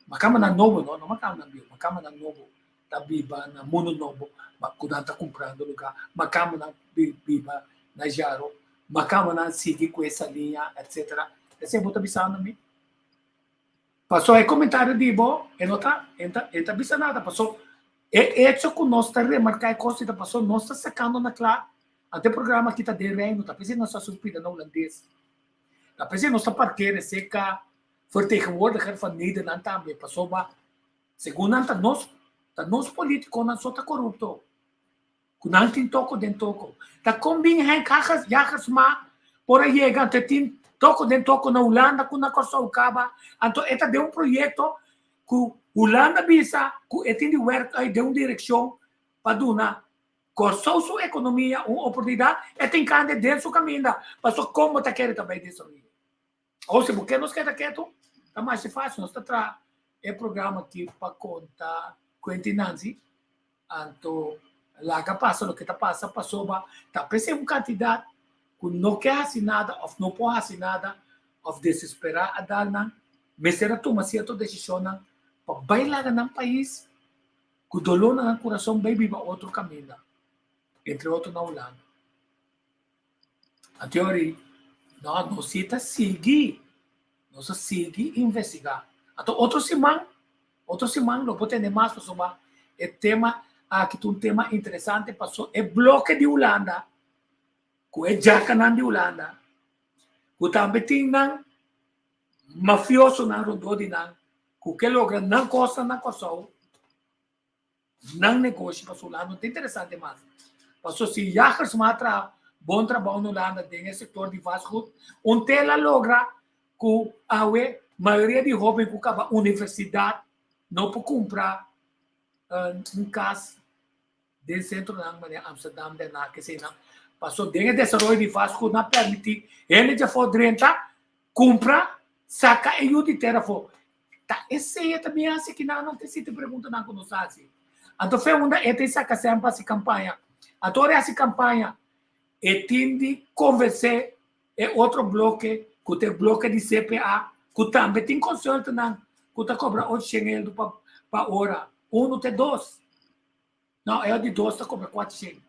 [SPEAKER 2] Makamba nan nobo no, no Makamba nan bieu, Makamba nan nobo ta biba na Mundo Nobo ku nan ta kumprando lugá, Makamba nan biba na Jaro, Makamba nan sigui ku e saliña etcetera. Esei bo ta bisando mi? Paso e comentario di bo e no ta e ta e ta bisa nada paso e hecho cu nos ta remarca e cos ta paso nos ta sacando na cla ante programa aki ta den reino ta p'esei nos ta suspira na hulandes ta p'esei nos ta parkere cerca vertegenwoordiger van Nederland tambe pasobra segun nan ta nos ta nos politiconan so ta corupto. Ku nan tin toko den toko. Ta kon bin Henk Jagersma por a yega anto e tin toko den toko na Hulanda ku na Kòrsou kaba. Anto e ta den un proyekto ku Hulanda bisa ku e tin di wèrk uit den un direkshon pa duna Kòrsou su ekonomia un oportunidat. E tin kande den su kaminda pasobra kon bo ta kere ta bai desaroy'é. Awor si bo ke nos keda ketu ta masha fásil. Nos ta traha e programa aki pa konta Quentin Nancy. Anto laga pasa loke ta pasa pasobra ta p'esei un kantidat ku no ke hasi nada òf no por hasi nada òf desesperá a dal nan mester a tuma sierto desishonnan pa bai laga nan pais ku doló na nan kurason bai biba otro kaminda, entre otro na Hulanda. Anto yori, no, nos si ta sigui, nos a sigui investigá. Anto otro siman, otro siman lo por tende mas pasobra e tema aki ta un tema interesante paso e bloke di Hulanda ku e djakanan di Hulanda ku tambe tin nan mafiosonan rondó di nan ku ke logra nan kosnan na Kòrsou. Nan negoshi pasobra Hulanda no ta interesante mas. Pasobra si Jagersma a traha bon trabou na Hulanda den e sektor di vastgoed, un tel a logra ku awe mayoria di hoben ku kaba universidat no por kumpra un kas den sentronan manera Amsterdam, Den Haag, eseinan. Pasobra den e desaroyo di vastgoed nan a permití hende djafó drenta, kumpra, saka e yu di tera afó. Ta esei e ta bin hasi ki nan ta siti preguntanan ku nos hasi. Anto fe unda e ta saka sèn pa hasi kampaña. Anto ora e hasi kampaña e tin di konvensé e otro bloke ku ta e bloke di CPA ku tambe tin konsultanan ku ta kobra ocho shen eldo pa pa ora. Unu te dos. No, e di dos ta kobra 400.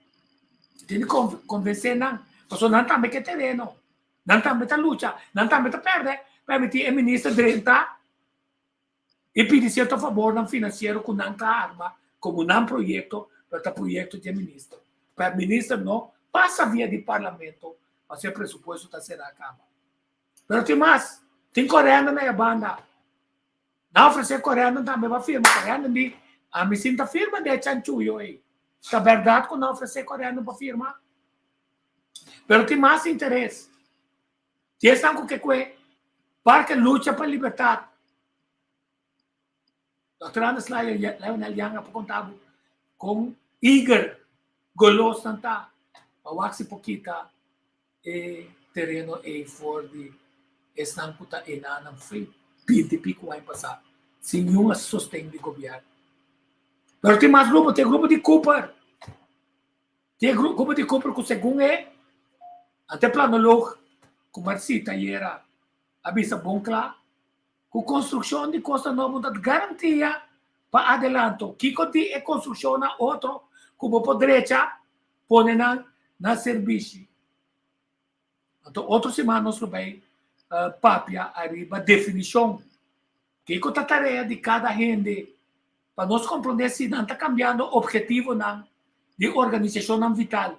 [SPEAKER 2] Tin di konvensé nan pasobra nan tambe ke tereno. Nan tambe ta lucha, nan tambe ta pèrdè. Permití e minister drenta i pidi sierto fabornan finansiero ku nan ta arma komo nan proyekto, pero ta proyekto di e minister. Pa e minister no pasa via di parlamento pasobra e presupuesto ta será kaba. Pero tin mas, tin korènda na e banda. Nan ofresé korènda tambe pa firma. Korènda di, ami sin ta firma di e chanchuyo ei. Ta bèrdat ku nan ofresé korènda pa firma? Pero tin mas interes. Di esnan ku ke kue Parke Lucha pa Libertat. Dòkter Anders Lionel Young a por konta bo kon eager, golos nan ta pa wak si por kita e tereno ei for di esnan ku ta enanan free binti pico aña pasá sin niun sosten di gobièrnu. Pero tin mas grupo, tin e grupo di Cooper. Tin e grupo di Cooper ku segun e ante planoloog ku Marcita ayera a bisa bon kla ku konstrukshon di Costa Nobo no ta garantia pa adelanto. Kiko di e konstrukshonnan otro ku bo por drecha? Pone nan na servishi. Anto otro siman nos lo bai papia ariba definishon. Kiko ta tarea di kada hende pa nos komprondé si nan ta kambiando ophetivonan di organisashonnan vital.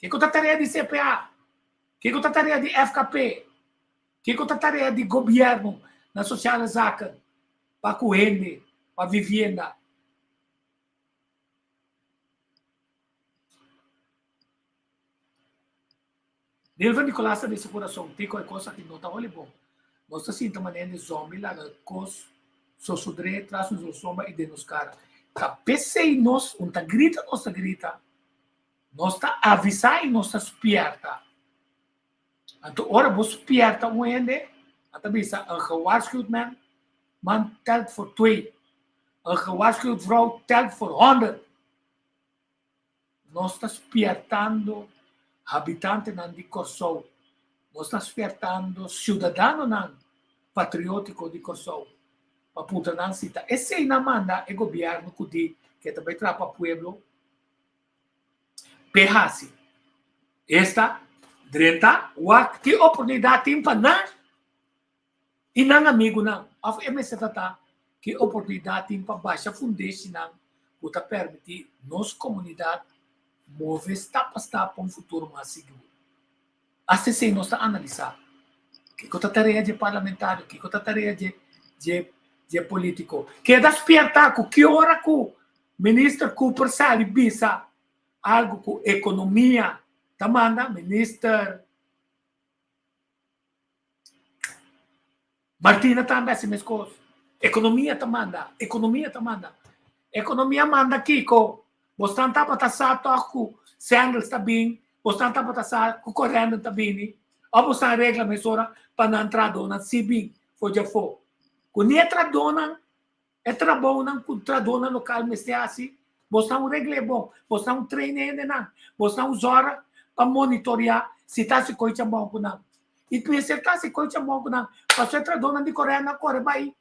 [SPEAKER 2] Kiko ta tarea di CPA? Kiko ta tarea di FKP? Kiko ta tarea di gobièrnu na sosiale zaken pa ku hende, pa vivienda? Nilva Nicolas ta bisa kurason, Tico e kos aki no ta holi bon. Nos ta sinta manera di zombi laga kos sosodré tras nos lomba i den nos kara. Ta p'esei nos un ta grita nos ta grita, nos ta avisá i nos ta spièrta. Anto ora bo spièrta un hende, nan ta bisa een gewaarschuwd man, man telt voor twee, een gewaarschuwd vrouw telt voor honderd. Nos ta spièrtando habitantenan di Kòrsou, nos ta spièrtando siudadanonan patriótiko di Kòrsou pa puntra nan si ta esei nan manda e gobièrnu ku di ke ta bai traha pa pueblo p'e hasi. Esta drenta wak ki oportunidat tin pa nan i nan amigunan òf e mester ta ta ki oportunidat tin pa basha fundeshinan ku ta permití nos komunidat move stap pa stap pa un futuro mas sigur. Asta esei nos ta analisá. Kiko ta tarea dje parlamentario? Kiko ta tarea dje dje dje polítiko? Keda spiertá ku ki ora ku Minister Cooper sali bisa algu ku ekonomia ta manda, Minister Martina tambe hasi meskos. Ekonomia ta manda, ekonomia ta manda. Ekonomia manda kiko? Bosnan tabata sa tòg ku Sandals ta bin, bosnan tabata sa ku Corendon ta bini, òf bosnan regla mesora pa nan trahadónan si bin for djafó. Ku ni e trahadónan E trabounan ku trahadónan lokal mester hasi, bosnan un regl'é bon, bosnan un train e hendenan, bosnan un zòrg pa monitoriá si ta hasi koi chambon ku nan. I mester ta hasi koi chambon ku nan, pasobra e trahadónan di Corena a kore bai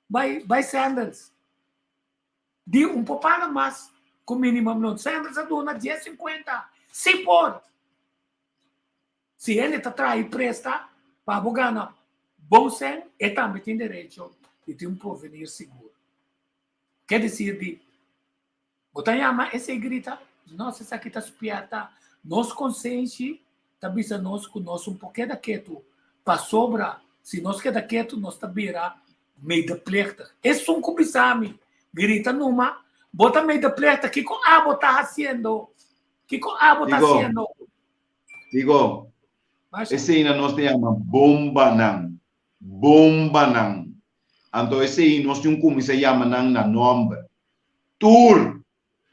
[SPEAKER 2] bai bai Sandals. Di un por paga mas ku minimumloon. Sandals a duna 10,50. Si por! Si hende ta traha i presta pa bo gana bon sèn, e tambe tin derecho di tin un porvenir sigur. Ke desir di bo ta yama esei grita? Nos esaki ta spièrta nos konsenshi ta bisa nos ku nos un por keda ketu pasobra si nos keda ketu nos ta bira medeplichtig. Esun ku bisa mi grita numa bo ta medeplichtig kiko abo ta hasiendo? Kiko abo ta hasiendo?
[SPEAKER 3] Digo, esei na nos ta yama bombanan, bombanan. Anto esei nos tin kuminsá yama nan na nòmber. Tur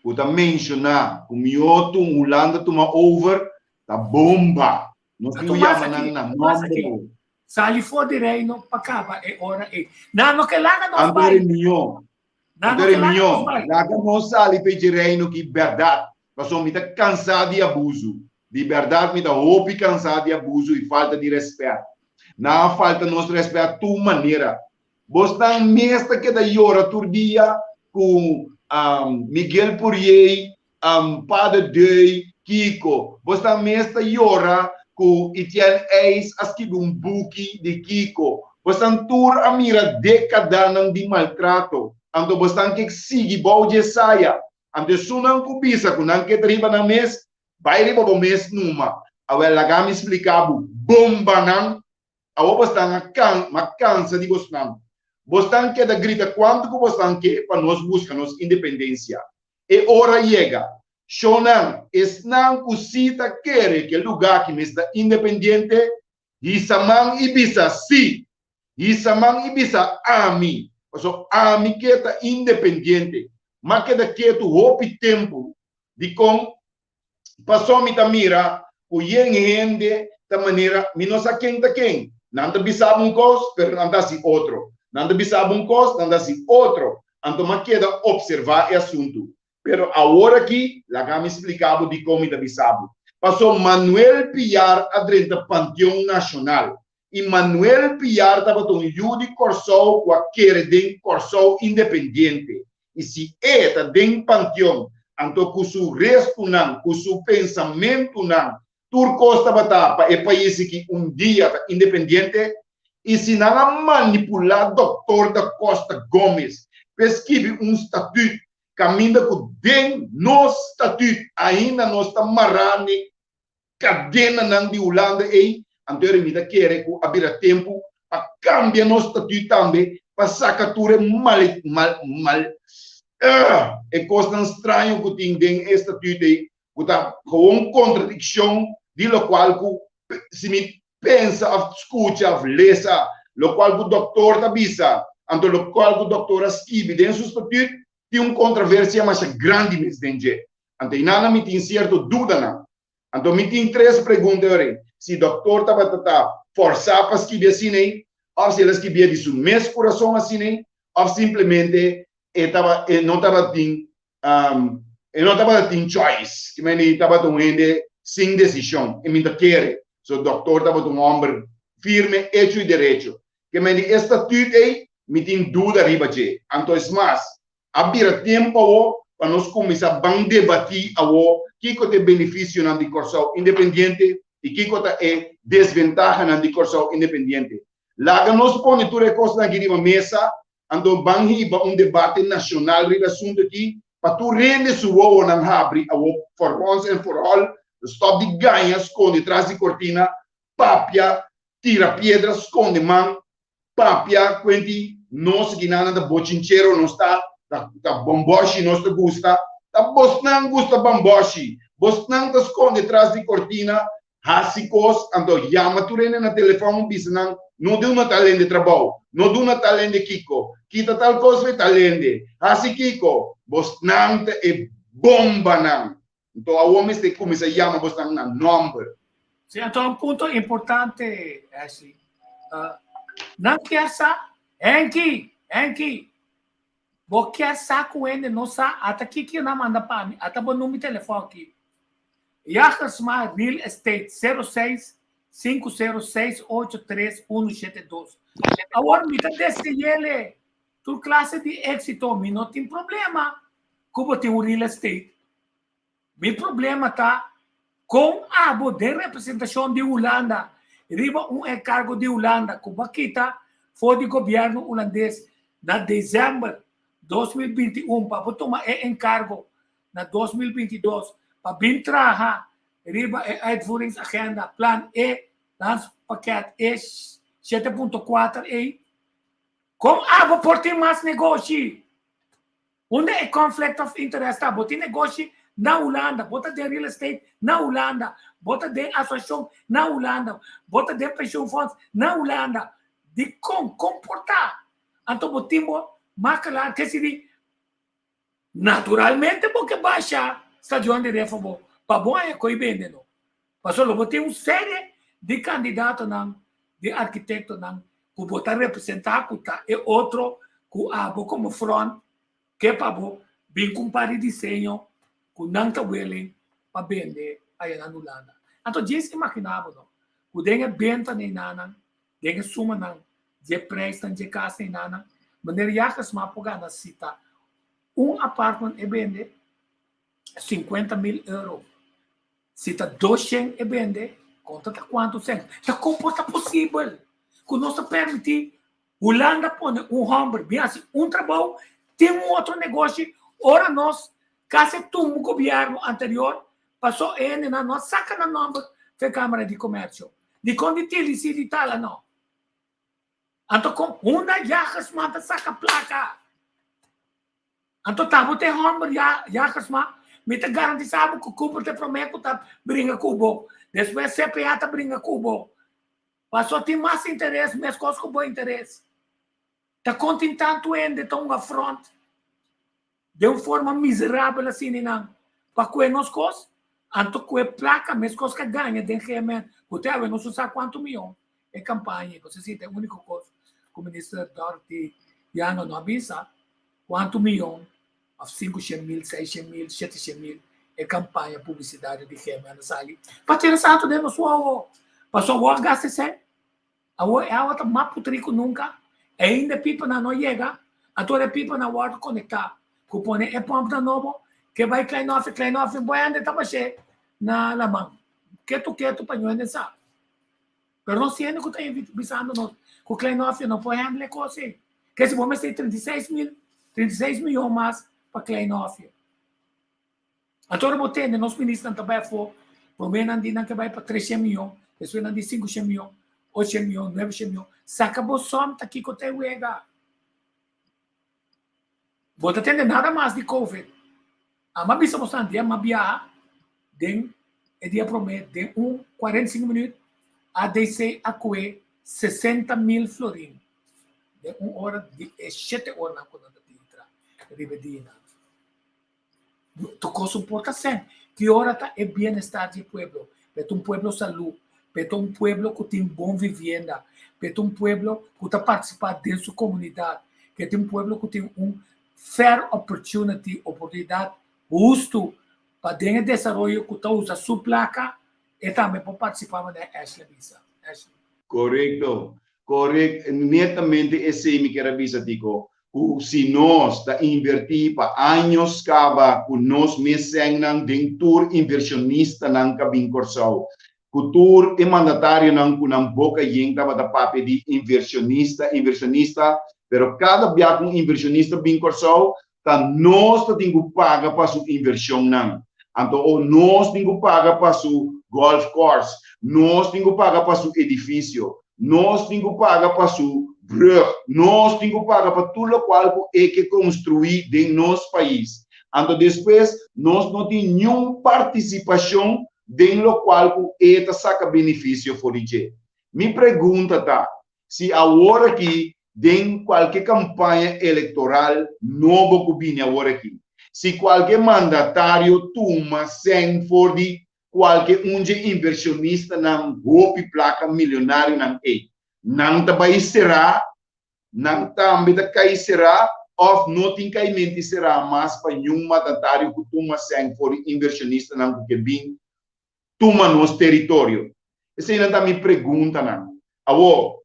[SPEAKER 3] ku ta menshoná ku mihó tun Hulanda tuma over ta bomba. Nos tin ku yama nan na nòmber.
[SPEAKER 2] Sali for di Reino pa kaba e ora ei. Nan no ke laga nos
[SPEAKER 3] bai. Anto mihó Anto e mihó, laga nos sali p'e dje Reino ki bèrdat, pasobra mi ta kansá di abusu. Di bèrdat mi ta hopi kansá di abusu i falta di rèspèt. Nan a falta nos rèspèt tur manera. Bosnan mes ta keda yora tur dia ku Miguel Pourier Pader Dui, Kiko, bosnan mes ta yora ku Etienne Eis a skibi un buki di Kiko. Bosnan tur a mira dekadanan di maltrato, anto bosnan ke sigui bou dje saya. Anto esunnan ku bisa ku nan ke ta riba nan mes, bai riba bo mes numa. Awel laga mi splika bo, bombanan Awor bosnan a kan, m'a kansa di bosnan. Bosnan keda grita kuantu ku bosnan ke pa nos buska nos independensia. E ora yega. Shownan, esnan ku si ta kere ku e lugá aki mester ta independiente, hisa man i bisa si! Hisa man i bisa ami! Pasobra ami ke ta independiente. M'a keda ketu hopi tempu. Dikon? Paso mi ta mira ku yen hende ta manera mi no sa ken ta ken. Nan ta bisa bo un kos, pero nan ta hasi otro. Nan ta bisa bo un kos, nan ta hasi otro. Anto m'a keda opservá e asuntu. Pero awor aki, laga mi splika bo dikon mi ta bisa bo. Paso Manuel Piar a drenta Panteon Nashonal. I Manuel Piar tabata un yu di Kòrsou ku a kere den Kòrsou independiente. I si e ta den Panteon. Anto ku su restunan, ku su pensamentunan, tur kos tabata pa e pais aki un dia ta independiente. I si nan a manipulá Dòktor da Costa Gomez p'e skibi un statüt kaminda ku den nos statüt ainda nos ta mará n'e kadenanan di Hulanda ei, anto mi ta kere ku a bira tempu pa kambia nos statüt tambe pa saka tur e mal mal mal e kosnan straño ku tin den e statüt ei ku ta gewoon kontradikshon di lokual ku si mi pensa òf skucha òf lesa lokual ku dòktor ta bisa anto lokual ku dòktor a skibi den su statüt tin un kontraversia masha grandi mes den dje. Anto einana mi tin sierto dudanan. Anto mi tin tres pregunta ora. Si dòktor tabata ta fòrsá pa skibi asina ei, òf si el a skibié di su mes kurason asina ei, òf simplemente e taba e no tabatin e no tabatin choice. Ki mende tabata un hende sin desishon. I mi ta kere. So dòktor tabata un hòmber firme, echo i derecho. Ke mende e statüt ei mi tin duda riba dje. Anto es mas, a bira tempu awo pa nos kuminsá ban debatí awo kiko ta e benefisionan di Kòrsou independiente i kiko ta e desventahanan di Kòrsou independiente. Laga nos pone tur e kosnan aki riba mesa, anto ban hiba un debate nashonal riba e asuntu aki pa tur hende su wowonan habri awo for once and for all, stòp di gaña, skonde tras di kortina, papia, tira piedra, skonde man, papia kuenti nos ginanan ta bochinchero nos ta ta bomboshi nos ta gusta ta bosnan gusta bamboshi bosnan ta skonde tras di kortina hasi kos anto yama tur hende na telefòn bisa nan no duna tal hende trabou no duna tal hende kiko kita tal kos fe tal hende hasi kiko bosnan ta e bombanan Nto awor mester kuminsá yama bosnan na nòmber.
[SPEAKER 2] Sí, anto un punto importante, Ashley. Uh, nan kier sa, Henky, Henky, bo kier sa ku hende no sa, ata kiki nan manda pa mi, ata bo number telefòn aki. Jagersma Real Estate 06 50683 172. Awor mi ta deseele tur klase di éksito, mi no tin problema ku bo tin un real estate. Mi problema ta kon abo den representashon di Hulanda riba un enkargo di Hulanda ku bo a kita for di gobièrnu hulandes na desèmber 2021 pa bo tuma e enkargo na 2022 pa bin traha riba e uitvoeringsagenda plan E landspakket E 7.4 ei. Kon abo por tin mas negoshi? Unda e conflict of interest ta? Bo tin negoshi na Hulanda, bo ta den real estate na Hulanda, bo ta den asosiashon na Hulanda, bo ta den pensioenfonds na Hulanda. Dikon? Kon por ta? Anto bo tin bo makelaar ke si di naturalmente bo ke basha stadion di refa bo pa bo haña koe bende no. Pasobra lo bo tin un serie di kandidatonan, di arkitektonan ku bo ta representá ku ta e otro ku abo komo front ke pa bo bin ku un par di diseño ku nan ta willing pa bende aya na Hulanda. Anto djis imaginá bo no ku den e benta neinanan, den e sumanan dje prijsnan dje kas neinanan, meneer Jagersma por gana si ta un apartment e bende 50.000 euro. Si ta doshen e bende, konta ta kuantu sèn. Ta kon por ta posibel ku nos ta permití Hulanda pone un hòmber bin hasi un trabou, tin un otro negoshi, ora nos kasi tumba gobièrnu anterior pasó e hendenan no a saka nan nòmber for e Kámara di Komèrsio. Dikon di tili si di tala no? Anto kon unda Jagersman ta saka plaka? Anto ta bo ta e hòmber, ya, Jagersma, mi ta garantisá bo ku Cooper ta e promé ku ta bringa ku bo. Despues CPA ta bringa ku bo. Pasobra tin mas interes meskos ku bo interes. Ta kon tin tantu hende ta hunga front den un forma miserabel asina nan pa kue nos kos? Anto ku e plaka meskos ku a gaña den GMN, ku te awe nos no sa kuantu mion e kampaña. Pasobra si ta e úniko kos ku Minister Dorothy Janga no a bisa. Kuantu miyon òf 500.000, 600.000, 700.000 e kampaña publisitario di GMN a sali pa tira santu den nos wowo? Pasobra awor a gasta esei. Awor e awa ta mas putrí ku nunka. Ainda e pipanan no a yega. Anto ora e pipanan wòrdu konektá ku pone e pòmpnan nobo. Ke bai Klein Hofje, Klein Hofje bo hende ta bash'é na laman. Ketu ketu pa ño hende sa. Pero nos hende ku ta bisando nos ku Klein Hofje no por handle e kos ei. Ke si bo mester 36 mil, 36 miyon mas pa Klein Hofje. Anto ora bo tende nos ministernan ta bai afó, promé nan di nan ke bai pa 300 miyon, despues nan di 500 miyon, 800 miyon, 900 miyon. Saka bo som ta kiko ta e wega. Bo ta tende nada mas di covid. Ama bisa bo san dia ma biaha den e dia promé den un 45 minuut ADC a kue 60 mil florin den un ora di e shete oranan ku nan ta dintra riba e dianan. Tur kos un por ta sen. Ki ora ta e bienestar di e pueblo? P'e ta un pueblo salú, p'e ta un pueblo ku tin bon vivienda, p'e ta un pueblo ku ta partisipá den su komunidat, p'e ta un pueblo ku tin un fair opportunity, oportunidat hustu pa den e desaroyo ku ta usa su plaka, e tambe por partisipá manera Ashley a bisa. Ashley.
[SPEAKER 3] Korekto, korek, netamente esei mi kier a bisa Tico, ku si nos ta invertí pa años kaba ku nos mes sènnan den tur invershonistanan ka bin Kòrsou, ku tur e mandatarionan ku nan boka yen tabata papia di invershonista, invershonista, pero kada bia ku un invershonista bin Kòrsou ta nos ta tin ku paga pa su invershonnan. Anto o nos tin ku paga pa su golf course, nos tin ku paga pa su edifisio, nos tin ku paga pa su brug, nos tin ku paga pa tur lokual ku e ke konstruí den nos pais. Anto despues nos no tin niun partisipashon den lokual ku e ta saka benefisio for di dje. Mi pregunta ta, Si awor aki den kualke kampaña elektoral nobo ku bini awor aki, si kualke mandatario tuma sèn for di kualke un dje invershonistanan hopi plaka milionarionan ei, nan ta bai será? Nan tambe ta kai será òf no tin kaimenti será mas pa niun mandatario ku tuma sèn for di invershonistanan ku ke bin tuma nos teritorio? Eseinan ta mi preguntanan. Awor,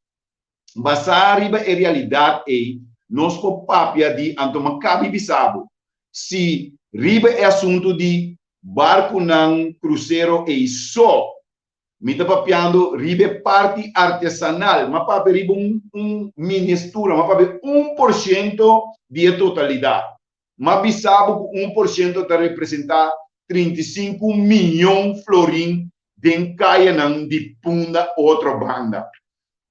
[SPEAKER 3] basá riba e realidat ei, nos por papia di anto ma kabi bisa bo, si riba e asuntu di barkunan krusero ei so, mi ta papiando riba e parti artesanal, m'a papia riba un un miniestura, m'a papia 1% di e totalidat. M'a bisa bo ku 1% ta representá 35 miyon florin den kayanan di Punda Otrobanda.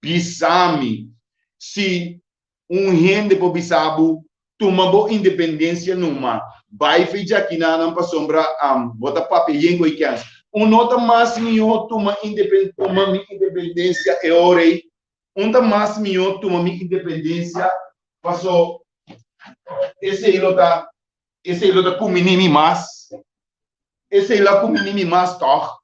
[SPEAKER 3] Bisa mi si un hende por bisa bo tuma bo independensia numa, bai fe djakinanan pasobra bo ta papia yen ku e kèns. Un no ta mas mihó tuma tuma mi independensia e ora ei? Un ta mas mihó tuma mi independensia paso esei lo ta esei lo ta kuminí mi mas? Esei lo a kuminí mi mas tòg?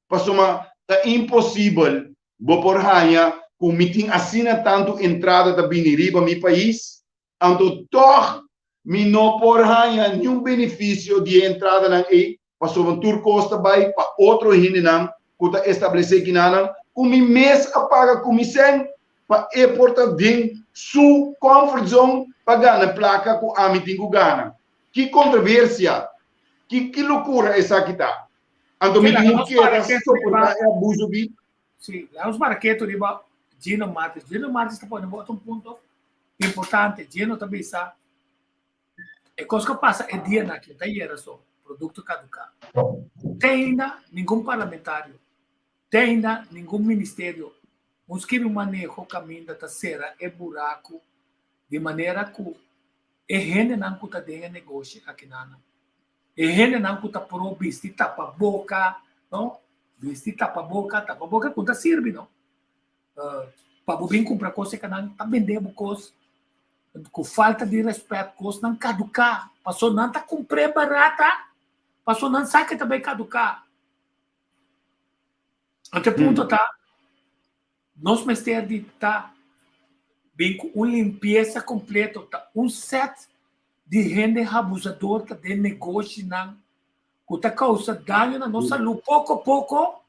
[SPEAKER 3] Pasobra ta imposibel bo por haña ku mi tin asina tantu entrada ta bini riba mi pais, anto tòg mi no por haña niun benefisio di e entradanan ei, pasobra tur kos ta bai pa otro hendenan ku ta establesé kinanan ku mi mes a paga ku mi sèn pa e por ta den su comfort zone pa gana plaka ku ami tin ku gana. Ki kontroversia, ki ki lokura esaki ta? Anto mi tin ku keda soportá e abuso ki?
[SPEAKER 2] Sí, laga nos para ketu riba Gino Martis. Gino Martis ta pone otro un punto importante. Gino ta bisa e kos ku a pasa e dianan aki, no ta ayera so, produkto kaduká. Te ainda ningun parlamentario, te ainda ningun ministerio un skibi un maneho kaminda ta sera e buraku di manera ku e hendenan ku ta den e negoshi akinanan, e hendenan ku ta pro bisti tapa boka, no? Bisti tapa boka, tapa boka ku ta sirbi, no? Pa bo bin kumpra kos e kanan ta bende bo kos ku falta di rèspèt, kosnan kaduká, pasobra nan ta kumpr'é barata, pasobra nan sa ke ta bai kaduká. Anto e punto ta, nos mester di ta bin ku un limpiesa kompleto, ta un sèt di hende habusador ta den negoshinan ku ta kousa daño na nos salú poko poko,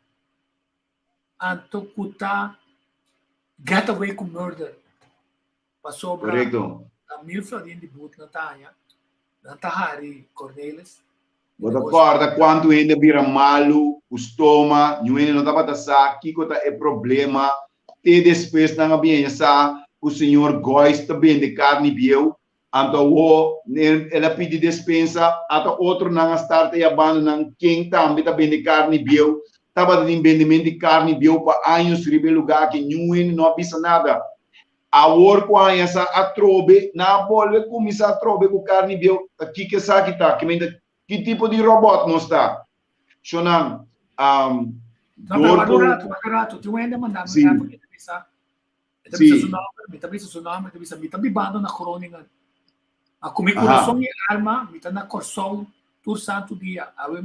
[SPEAKER 2] anto ku ta get away ku murder. Pasobra
[SPEAKER 3] Korekto.
[SPEAKER 2] ta mil florin di but nan ta haña, nan ta hari Cornelis.
[SPEAKER 3] Bo ta kòrda kuantu hende a bira malu ku stoma, niun hende no tabata sa kiko ta e problema, te despues nan a biña sa ku señor Gois ta bende karni bieu, anto awor el a pidi despensa, ata otronan a starta yabando nan ken tambe ta bende karni bieu, tabata tin bendement di karni bieu pa años riba e lugá aki, niun hende no a bisa nada. Awor ku haña sa atrobe, nan a bolbe kuminsá atrobe ku karni bieu. Ta kiko esaki ta? Ki menta ki tipo di robòt nos ta? Shonnan,
[SPEAKER 2] No, pero
[SPEAKER 3] dor
[SPEAKER 2] wak un
[SPEAKER 3] ku
[SPEAKER 2] ratu, wak un ratu. Tin un hende a manda mi
[SPEAKER 3] Sí.
[SPEAKER 2] un app, e ta bisa, e ta bisa
[SPEAKER 3] Sí.
[SPEAKER 2] su nòmber, mi ta bisa su nòmber, e ta bisa, mi ta bibando na Groningen. Ma ku mi
[SPEAKER 3] Aha.
[SPEAKER 2] kurason i alma, mi ta na Kòrsou tur santu dia. Awe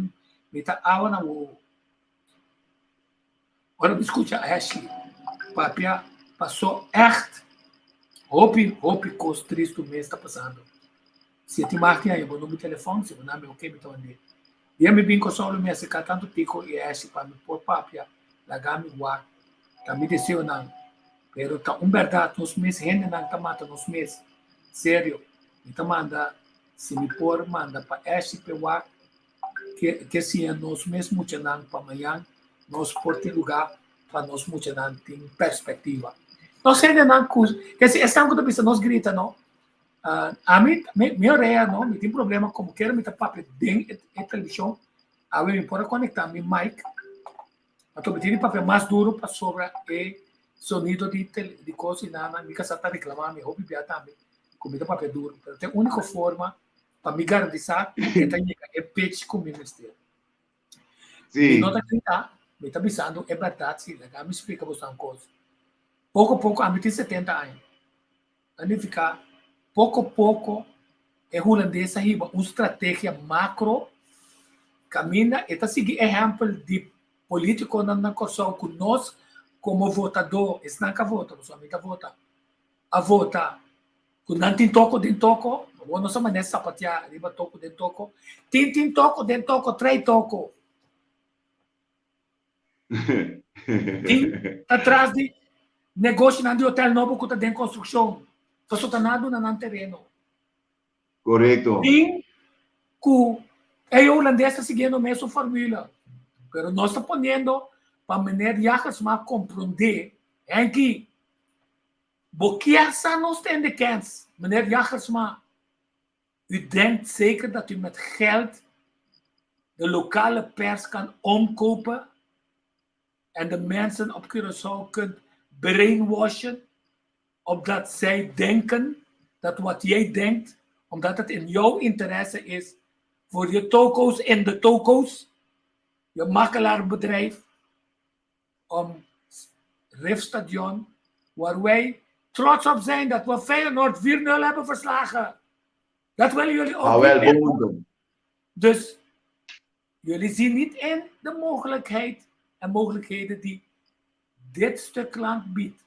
[SPEAKER 2] mi ta awa na wowo. Ora mi skucha Ashley papia pasó ègt hopi hopi kos tristu mes ta pasando. Si e tin mag tin aña bo number telefòn, si bo na mi oke mi ta wand'é. Dia mi bin Kòrsou lo mi aserká tantu Tico i Ashley pa mi por papia laga mi wak ta mi deseonan pero ta un bèrdat nos mes hendenan ta mata nos mes serio mi ta manda si mi por manda pa Ashley p'e wak ke ke siña nos mes muchanan pa mañan nos por tin lugá pa nos muchanan tin perspektiva. Nos hendenan ku ke si esnan ku ta bisa nos grita no, ami mi mi orea no, mi tin problema komo kera mi ta papia den e e televishon, awe mi por a konektá mi mic, anto mi tin di papia mas duru pasobra e sonido di tele di kos i nana mi kasá ta reklamá mi hopi bia tambe ku mi ta papia duru, pero ta e úniko forma pa mi garantisá ku e ta yega e pitch ku mi mester. Mi no ta grita, mi ta bisando e bèrdat si, laga mi splika boso un kos. Poko poko, ami tin setenta aña, ta nifiká poko poko e hulandes a hiba un strategia makro kaminda e ta sigui ehèmpel di polítikonan na Kòrsou ku nos komo votadó, esnan ku a vota, pasobra mi ta vota, a vota Ku nan tin toko den toko, awor nos a manera sapateá riba toko den toko. Tin tin toko den toko, trei toko. Tin ta tras di negoshinan di hotel nobo ku ta den konstrukshon, pasobra ta nan a duna nan tereno.
[SPEAKER 3] Korekto.
[SPEAKER 2] Tin ku e hulandes ta siguiendo mesun formula, pero nos ta poniendo pa meneer Jagersma komprondé, Henkie, Bo kier sa nos ta in de kens, meneer Jagersma. U denkt zeker dat u met geld de lokale pers kan omkopen en de mensen op Curaçao kunt brainwashen opdat zij denken dat wat jij denkt, omdat het in jouw interesse is voor je toko's in de toko's, je makelaarbedrijf, om Rifstadion, waar wij trots op zijn dat we Feyenoord 4-0 hebben verslagen. Dat willen jullie ook
[SPEAKER 3] Ah,
[SPEAKER 2] niet
[SPEAKER 3] wel,
[SPEAKER 2] meer. Dus jullie zien niet in de mogelijkheid en mogelijkheden die dit stuk land biedt.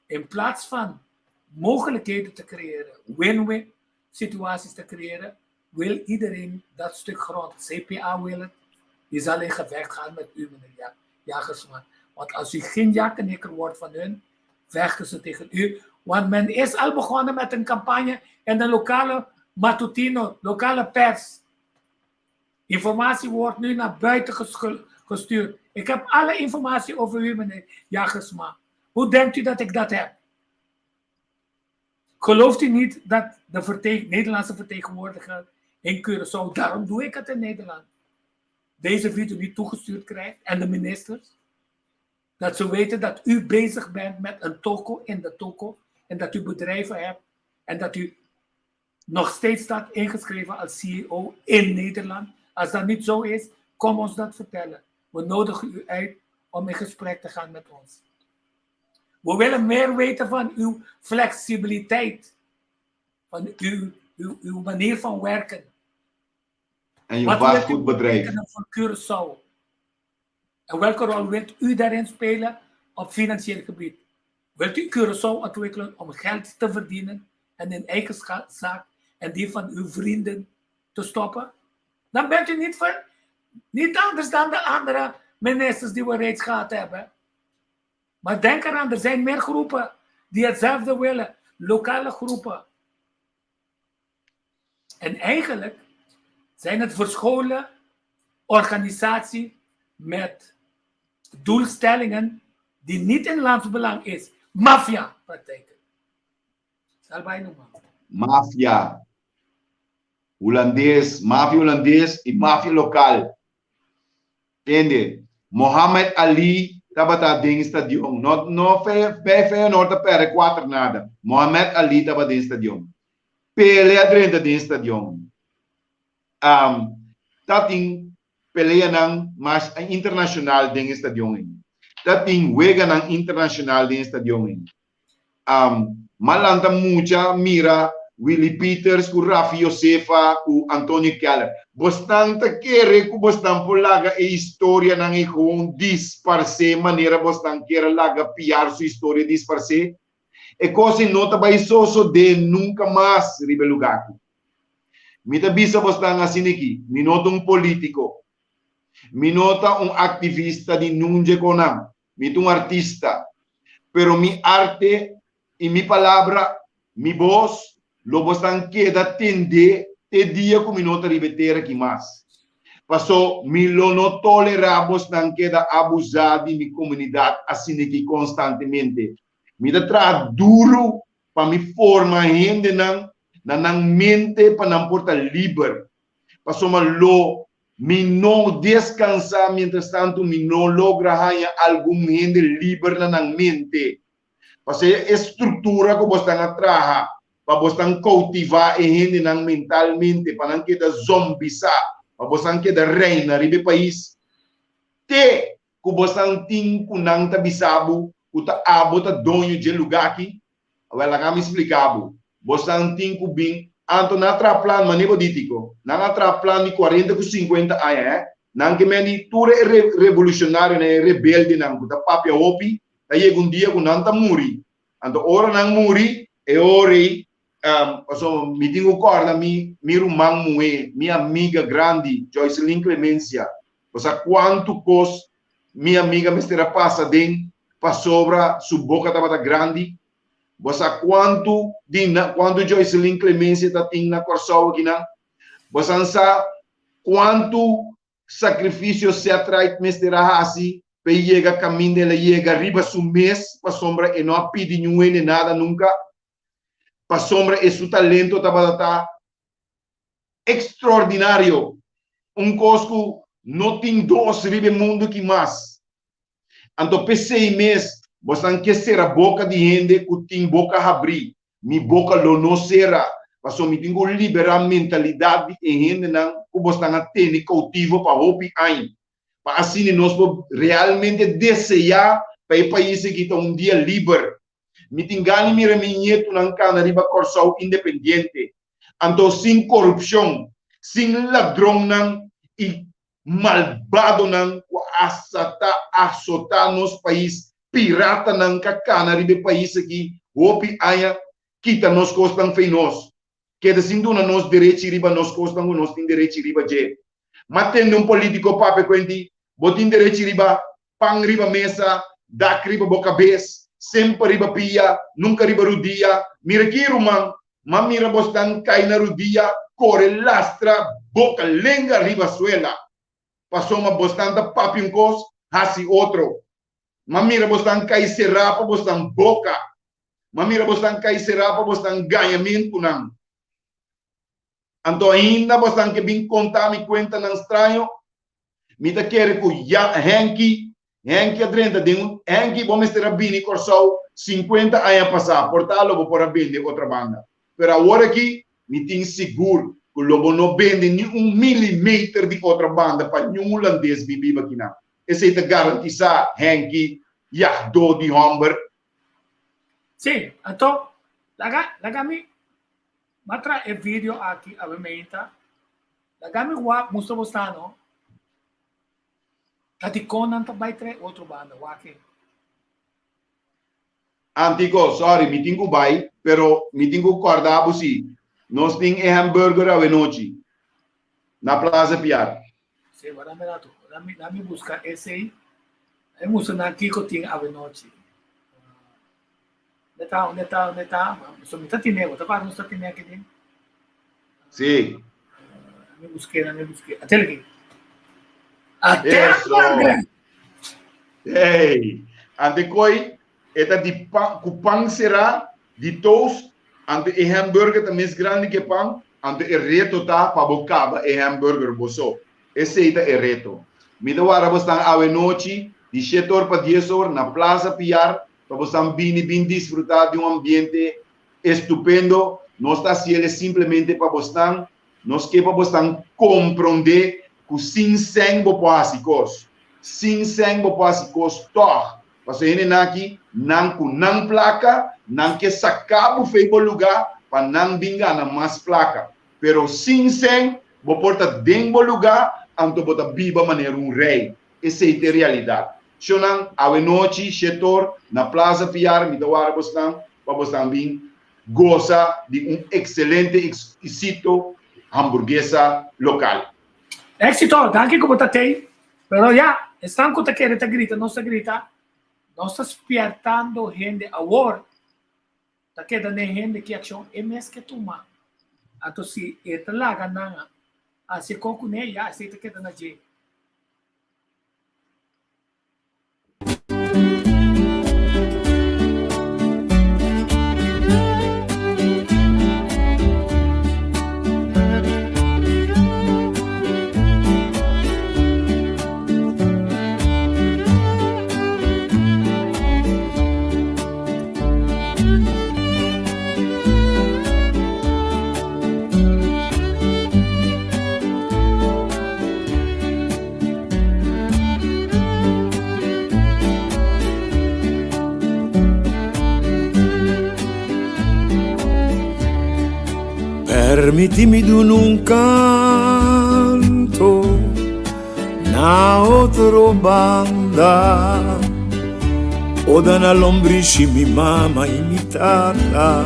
[SPEAKER 2] In plaats van mogelijkheden te creëren, win-win situaties te creëren, wil iedereen dat stuk grond. CPA wil het. Die zal in gevecht gaan met u, meneer Jagersma. Want als u geen jakenikker wordt van hun, vechten ze tegen u. Want men is al begonnen met een campagne en de lokale matutino, lokale pers. Informatie wordt nu naar buiten gestuurd. Ik heb alle informatie over u, meneer Jagersma. Hoe denkt u dat ik dat heb? Gelooft u niet dat de Nederlandse vertegenwoordiger in Curaçao, daarom doe ik het in Nederland, deze video niet toegestuurd krijgt en de ministers? Dat ze weten dat u bezig bent met een toko in de toko en dat u bedrijven hebt en dat u nog steeds staat ingeschreven als CEO in Nederland. Als dat niet zo is, kom ons dat vertellen. We nodigen u uit om in gesprek te gaan met ons. We willen meer weten van uw flexibiliteit, van uw, uw, uw manier van werken.
[SPEAKER 3] En je
[SPEAKER 2] Wat wilt u
[SPEAKER 3] vastgoedbedrijf.
[SPEAKER 2] betekenen voor Curaçao? En welke rol wilt u daarin spelen op financieel gebied? Wilt u Curaçao ontwikkelen om geld te verdienen en in eigen zaak en die van uw vrienden te stoppen? Dan bent u niet, voor, niet anders dan de andere ministers die we reeds gehad hebben. Maar denk eraan, er zijn meer groepen die hetzelfde willen. Lokale groepen. En eigenlijk zijn het verscholen Organisatie met doelstellingen die niet in landsbelang is. Mafia praktijken. Sal bai numa.
[SPEAKER 3] Mafia Hulandes, mafia Hulandes y mafia local. Tende, Mohamed Ali tabata den stadion. No, no bij Feyenoord a perde 4 nada. Mohamed Ali tabata den stadion. Pele a drenta den stadion. Um, ta tin peleanan mas internacional den e stadion ei. Ta tin weganan internacional den e stadion ei. Um, m'a lanta mucha mira Willie Peters ku Rafi Josefa ku Antonio Keller. Bosnan ta kere ku bosnan por laga e historianan ei gewoon disparsé manera bosnan kier a laga Piar su historia disparsé? E kos ei no ta bai sosodé nunka mas riba e lugá aki. Mi ta bisa bosnan asin'aki, mi no ta un polítiko. Mi no ta un aktivista di nun dje konan. Mi ta un artista. Pero mi arte i mi palabra, mi bos, lo bosnan keda tendé te dia ku mi no ta riba e tera aki mas. Pasó mi lo no tolerá bosnan keda abusá di mi komunidat asin'aki konstantemente. Mi ta traha duru pa mi forma hendenan na nan mente pa nan por ta liber. Pasobra lo mi no deskansá mientrastantu mi no logra haña algun hende liber na nan mente. Pasobra e struktura ku bosnan a traha pa bosnan koutivá e hendenan mentalmente, pa nan keda zombisá, pa bosnan keda reina riba e pais, te ku bosnan tin ku nan ta bisa bo ku ta abo ta doño dje lugá aki? Awel, laga mi splika bo. Bosnan tin ku bin. Anto nan a traha plan, mane bo di, Tico? Nan a traha plan di kuarenta ku sinkuenta aña, hè? Nan ke men di tur e revolushonarionan, e rebeldenan ku ta papia hopi, ta yega un dia ku nan ta muri. Anto ora nan muri, e ora ei, pasobra mi tin ku kòrda mi mi ruman muhé, mi amiga grandi, Joyceline Clemencia, Bo sa kuantu kos mi amiga mester a pasa den pasobra su boka tabata grandi? Bo sa kuantu di na kuantu Joyceline Clemencia ta tin na Kòrsou akinan? Bo san sa kuantu sakrifisio Setright mester a hasi pa e yega kaminda el a yega riba su mes pasobra e no a pidi niun hende nada nunka? Pasobra e su talento tabata ta extraordinario, un cos cu no tin dos riba e mundo aki mas. Anto p'esey mes bosnan ke cera boca di hende cu tin boca habri. Mi boca lo no cera, pasobra mi tin cu libera mentalidad di e hendenan cu bosnan a tene cautivo pa hopi aña, pa asina nos por realmente desea pa e pais aki ta un dia liber. Mi tin gana di mira mi ñetunan cana riba Corsou independiente, anto sin korupshon, sin ladronnan i malbadonan ku a sa ta asotá nos pais, piratanan ka kana riba e pais aki hopi aña kita nos kosnan fei nos, keda sin duna nos derechi riba nos kosnan ku nos tin derechi riba dje. Ma tende un politiko papia kuenti, bo tin derechi riba pan riba mesa, dak riba bo kabes, semper riba pia, nunka riba rudia. Mira ki, ruman, m'a mira bosnan kai na rudia, kore lastra boka lenga riba suela, pasobra bosnan ta papia un kos, hasi otro. M'a mira bosnan kai será pa bosnan boka, m'a mira bosnan kai será pa bosnan gañamentunan. Anto ainda bosnan ke bin konta mi kuentanan straño? Mi ta kere ku ya Henky, Henky a drenta den un, Henky bo mester a bini Kòrsou sinkuenta aña pasá, por ta lo bo por a bende otra banda. Pero awor aki mi tin sigur ku lo bo no bende ni un milimeter di otra banda pa niun hulandes bin biba akinan. Esei ta garantisá, Henky, yagdó di hòmber.
[SPEAKER 2] Sí, anto laga laga mi M'a traha e video aki awe meinta. Laga mi wak mustra bo sa no. Ta dikon nan ta bai trae otro banda, wak e.
[SPEAKER 3] Antico, sorry, mi tin cu bai, pero mi tin cu corda bo si. Nos tin e hamburger awe nochi na Plaza Piar.
[SPEAKER 2] Sí, wak dame rato. Dame, dame busca esey. E mustra nan kico tin awe nochi. Unda ta, unda ta, unda ta? So mi ta tine, bo ta para nos ta tine aki den.
[SPEAKER 3] Sí.
[SPEAKER 2] Mi buske, mi buske. Atel aki. Até
[SPEAKER 3] Eso. Hey, ante koi e ta di pan, ku pan será, di toast, ante e hamburger ta mes grandi ku e pan, ante e reto ta pa bo kaba e hamburger bo so. Esei ta e reto. Mi ta wara bosnan awe nochi di shete or pa dies or na Plaza Piar pa bosnan bini bin disfrutá di un ambiente estupendo. Nos ta hasiel simplemente pa bosnan. Nos ke pa bosnan komprondé ku sin sèn bo por hasi kos. Sin sèn bo por hasi kos tòg. Pasobra hendenan aki, nan ku nan plaka, nan ke saka bo fei bo lugá pa nan bin gana mas plaka. Pero sin sèn bo por ta den bo lugá, anto bo ta biba manera un rei. Esei ta e realidat. Shonnan, awe nochi, shetor, na Plaza Piar, mi ta wara bosnan pa bosnan bin gosa di un excelente y exquisito hamburguesa local.
[SPEAKER 2] Éxito! Danki ku bo ta tei. Pero ya, esnan ku ta kere ta grita, nos ta grita. Nos ta spiertando hende awor. Ta keda den hende ki akshon e mes ke tuma. Anto si e ta laga nan hasi e kon kuné, ya esei ta keda na dje.
[SPEAKER 1] Permití mi duna un canto na otro banda Oda na lombrishi mi mama y mi tata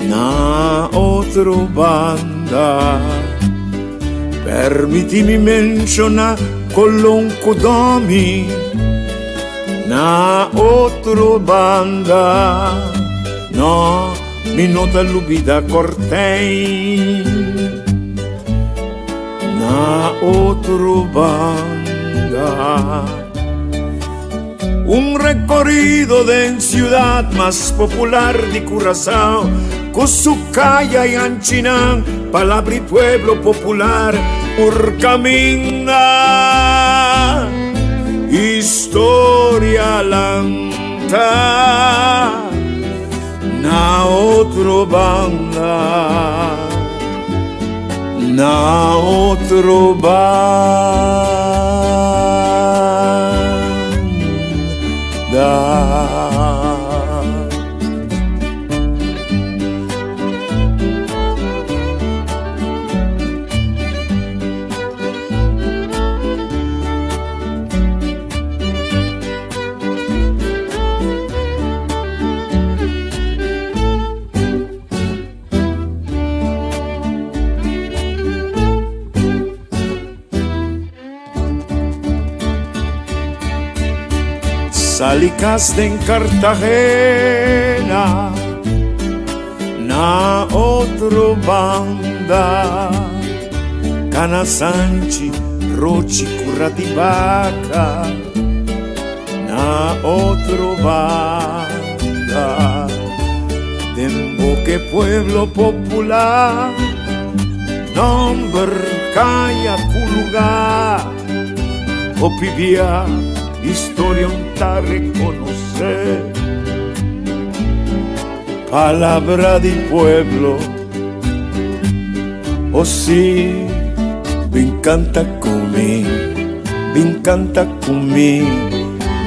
[SPEAKER 1] Na otro banda Permití mi menshoná Colon ku Domi Na otro banda No, mi no ta lubida Cortijn Na otro banda Un recorrido den ciudad mas popular di Curaçao Cu su caya y anchinan palabra y pueblo popular Ur caminda historia lanta Na otro banda Na otro banda. Sali kas den Cartagena na otro banda Cana Sanchi, Rochi, Cura di Baca Na otro banda Den boke pueblo popular Nomber kaya ku lugar Hopi bia historia un ta reconoce Palabra di pueblo Oh si Bin canta cu mi Bin canta cu mi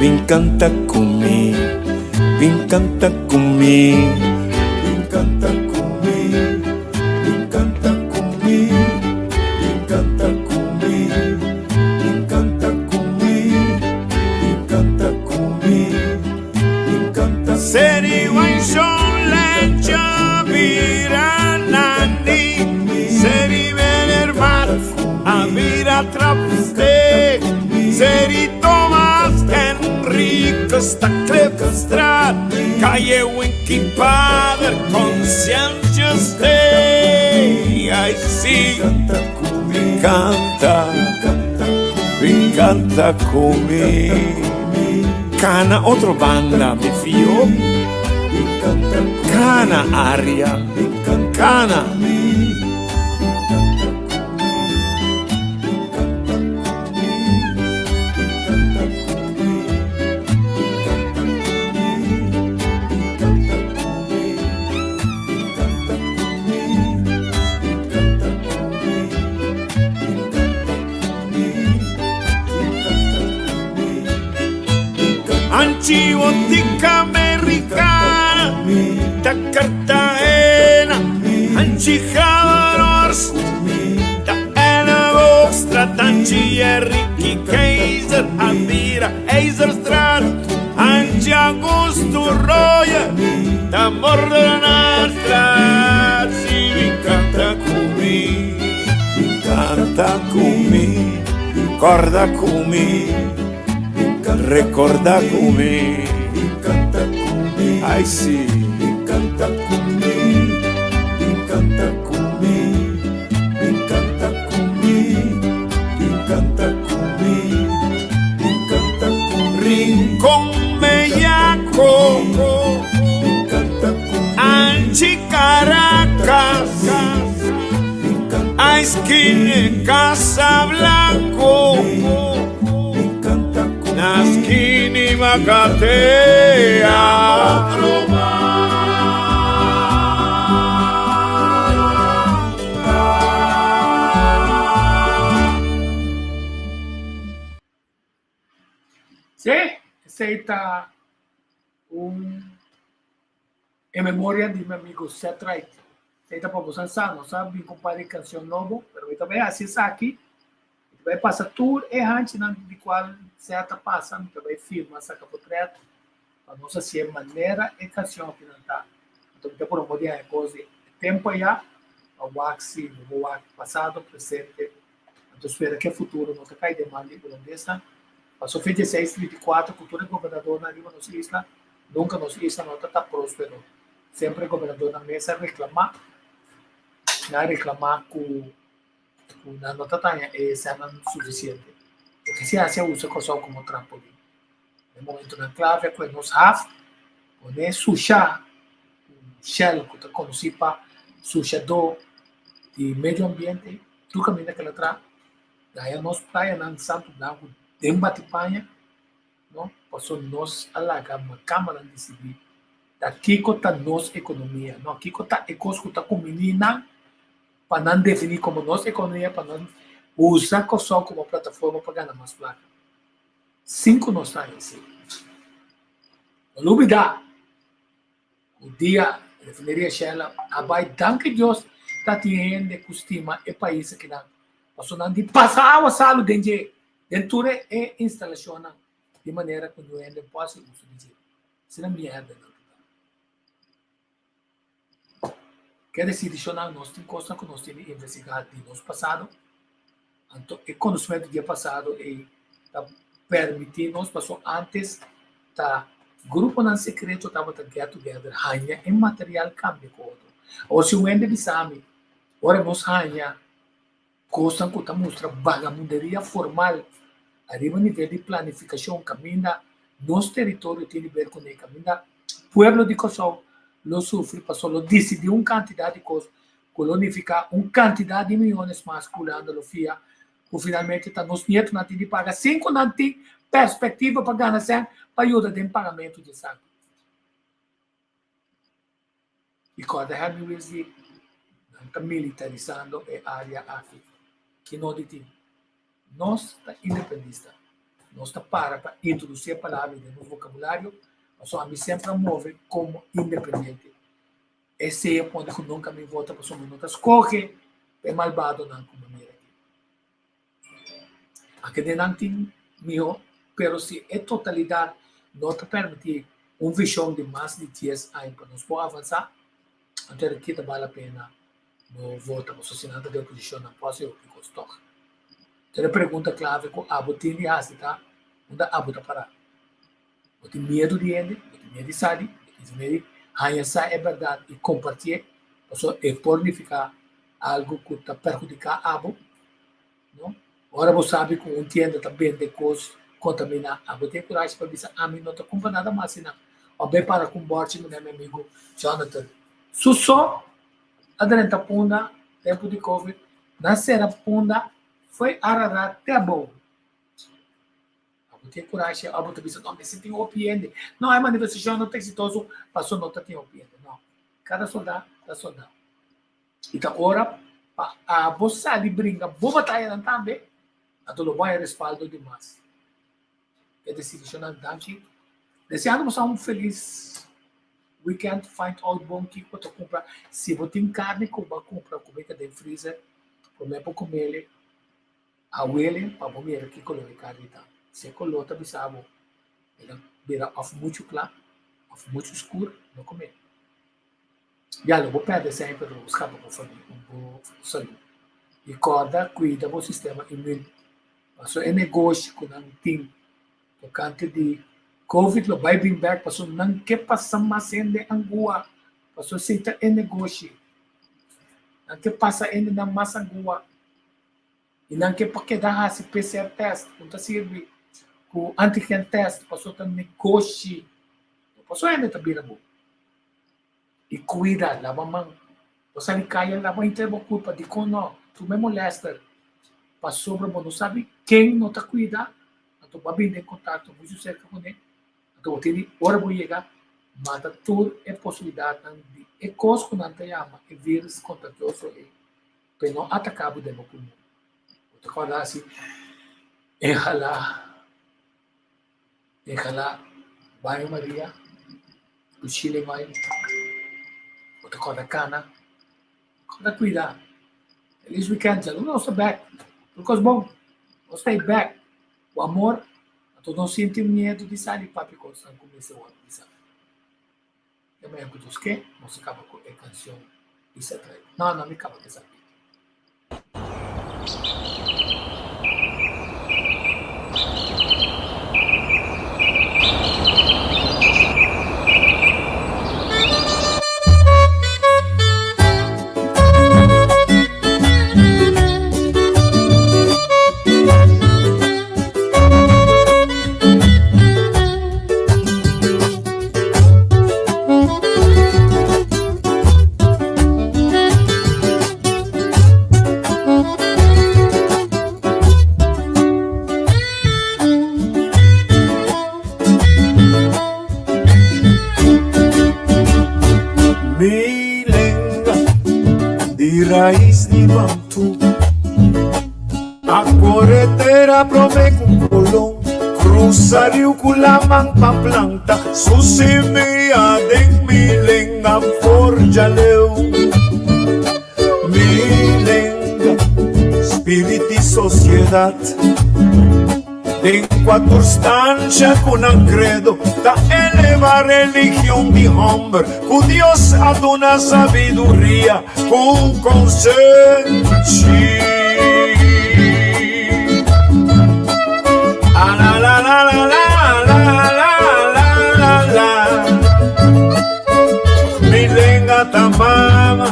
[SPEAKER 1] Bin canta cu mi Bin canta cu mi Bin canta cu mi Bin canta cu mi Bin canta cu mi Bin canta cu mi Bin canta cu mi Bin canta Seri Wanshon Lencha bira Nandi Seri Meneer a bira Trapsteek Seri Thomas Henricus ta Klipstraat Calle Winky Pader Conscientia Stay Ai si Canta, canta. Canta cu mi. Cana otro banda, mi fio. Cana aria. Cana. Anchi Botica Americana, ta Cartagena, Anchi Havarors, ta Elleboogstraat, Anchi Ricky Keizer, Abira IJzerstraat, Anchi Augusto Roya, ta Mordenaarstraat, si mi canta cu mi, canta cu mi, corda cu mi, recorda cu mi, ai si, canta cu mi, canta cu mi, canta cu mi, canta cu mi, canta cu mi. Rincon Bellaco, Anchi Caracas, Esquina Casablanco, Naskini Macatea.
[SPEAKER 2] Sí, esei ta un en memoria di mi amigo Seth Wright. Esei ta pa boso sa, nos a bin ku un par di kanshon nobo, pero mi ta bai hasi esaki, mi ta bai pasa tur e hanchinan di kual Seth a pasa, mi ta bai firma saka potret pa nos hasié manera e kanshon akinan ta. Anto mi ta pone di haña kos di e tempu ayá pa wak si no bo wak pasado, presente, anto spera ku e futuro no ta kai den man di hulandesnan. Paso fecha seis 34 ku tur e gobernadornan riba nos isla, nunka nos isla no ta ta próspero. Semper e gobernadornan mes a reklamá, nan a reklamá ku ku nan no ta taña e esènan sufisiente. Loke si hasi a usa Kòrsou komo trampolin. Den momentonan klave ku e nos haf pone susha ku Shell ku ta konosí pa sushadó di medio ambiente tur kaminda ku el a traha daña nos playanan Santo Blanco den bati paña no pasobra nos a laga makamanan disidí ta kiko ta nos ekonomia no kiko ta e kos ku ta kumbiní nan pa nan definí komo nos ekonomia pa nan usa Kòrsou komo plataforma pa gana mas plaka. Sin ku nos ta hasi. No lubidá ku dia refineria Shell a bai danki Dios ta tin hende ku stima e pais akinan pasobra nan di pasa awa salu den dje den tur e instalashonnan di manera ku niun hende por hasi uso di dje. Asina mierda nan ta. Ke desidishonnan nos tin kosnan ku nos tin di investigá di nos pasado. Anto e konosmentu di e pasado ei ta permití nos pasobra ántes ta gruponan sekreto tabata get together haña e material kambia ku otro. Awor si un hende bisa mi ora nos haña kosnan ku ta mustra bagamunderia formal ariba nivel di planifikashon kaminda nos teritorio tin di ber kuné, kaminda pueblo di Kòrsou lo sufri pasobra lo disidí un kantidat di kos ku lo nifiká un kantidat di miónes mas ku Hulanda lo fia ku finalmente ta nos nietonan tin di paga sin ku nan tin perspektiva pa gana sèn pa yuda den pagamentu di esaki. I kòrda Hemingway di nan ta militarisando e área aki. Ki no di tin? Nos ta independista. Nos ta para pa introdusí e palabra den nos vokabulario, pasobra ami semper a move komo independiente. Esei a pone ku nunka mi vota pasobra mi no ta skohe pa e malbadonan ku manera aki. Aki den nan tin mihó, pero si e totalidat no ta permití un vishon di mas di dies aña pa nos por avansá, anto e kita bal la pena no vota pasobra si nan ta den oposishon nan por hasi hopi kos tòg. Enton e pregunta klave ku abo tin di hasi ta, unda abo ta pará? Bo tin miedu di hende? Bo tin miedu di sali? Bo tin miedu di haña sa e bèrdat i kompartié? Pasobra e por nifiká algu ku ta perhudiká abo, no? Ora bo sabi ku un tienda ta bende kos kontaminá, abo tin e kurashi pa bisa, Ami no ta kumpra nada mas asina. Òf bai para ku un bòrchi manera mi amigu Jonathan. Su so a drenta Punda tempu di Covid, nan sera Punda foi Ararat te abou. Abo tin e kurashi, abo ta bisa, No, mester tin hopi hende. No, e manifestashon no ta eksitoso pasobra no ta tin hopi hende. No, kada soldá ta soldá. I ta ora pa abo sali bringa bo batayanan tambe, anto lo bo haña respaldo di mas. E desishonnan danki. Deseando boso un felis weekend, find out bon kiko bo ta kumpra. Si bo tin karni ku bo a kumpra ku bo ta den freezer, promé bo kumele, awele pa bo mira ki kolor e karni ta. Si e kolor ta bisa bo el a bira òf muchu kla òf muchu skur, no kum'é. Ya lo bo pèrdè semper lo bo skapa bo famia ku bo salú. I kòrda kuida bo sistema imun. Pasobra e negoshi ku nan tin tokante di covid lo bai bin bèk pasobra nan ke pasa mas hende angua. Pasobra esei ta e negoshi. Nan ke pasa hendenan mas angua. I nan ke pa keda hasi PCR test ku ta sirbi ku antigen test pasobra ta negoshi. Pasobra hende ta bira bo. I kuida, laba man. Bo sali kaya, laba henter bo kurpa. Dikon no? Tuma e molèster. Pasobra bo no sabi ken no ta kuida, anto bo a bini den kontakto muchu serka kuné. Anto bo tin di, ora bo yega, mata tur e posibilidatnan di e kos ku nan ta yama e vírus kontagioso ei, pa e no ataká bo den bo pulmon. Bo ta kòrda hasi inhalá. Inhalá baño Maria ku chile oil. Bo ta kòrda kana. Kòrda kuida. Feliz weekend. Djaluna nos ta bèk. Tur kos bon. Nos ta ei bèk. Ku amor. Anto no sinti miedu di sali papia kosnan ku mester wòrdu bisa. E mañana ku Dios ke, nos ta kaba ku e kanshon Isa Traidor. No, no, mi kaba ku esaki.
[SPEAKER 1] Mi lenga di rais di Bantu A kore tera prome ku Colon Cruza riu ku laman pa planta Su simia den mi lenga forja leu Mi lenga, spirit di sociedad Den kua tur stansha ku nan credo Ta eleva religion di homber Ku Dios a duna sabiduria Ku konsenshi. A la la la la la la la la la la. Mi lenga ta mama,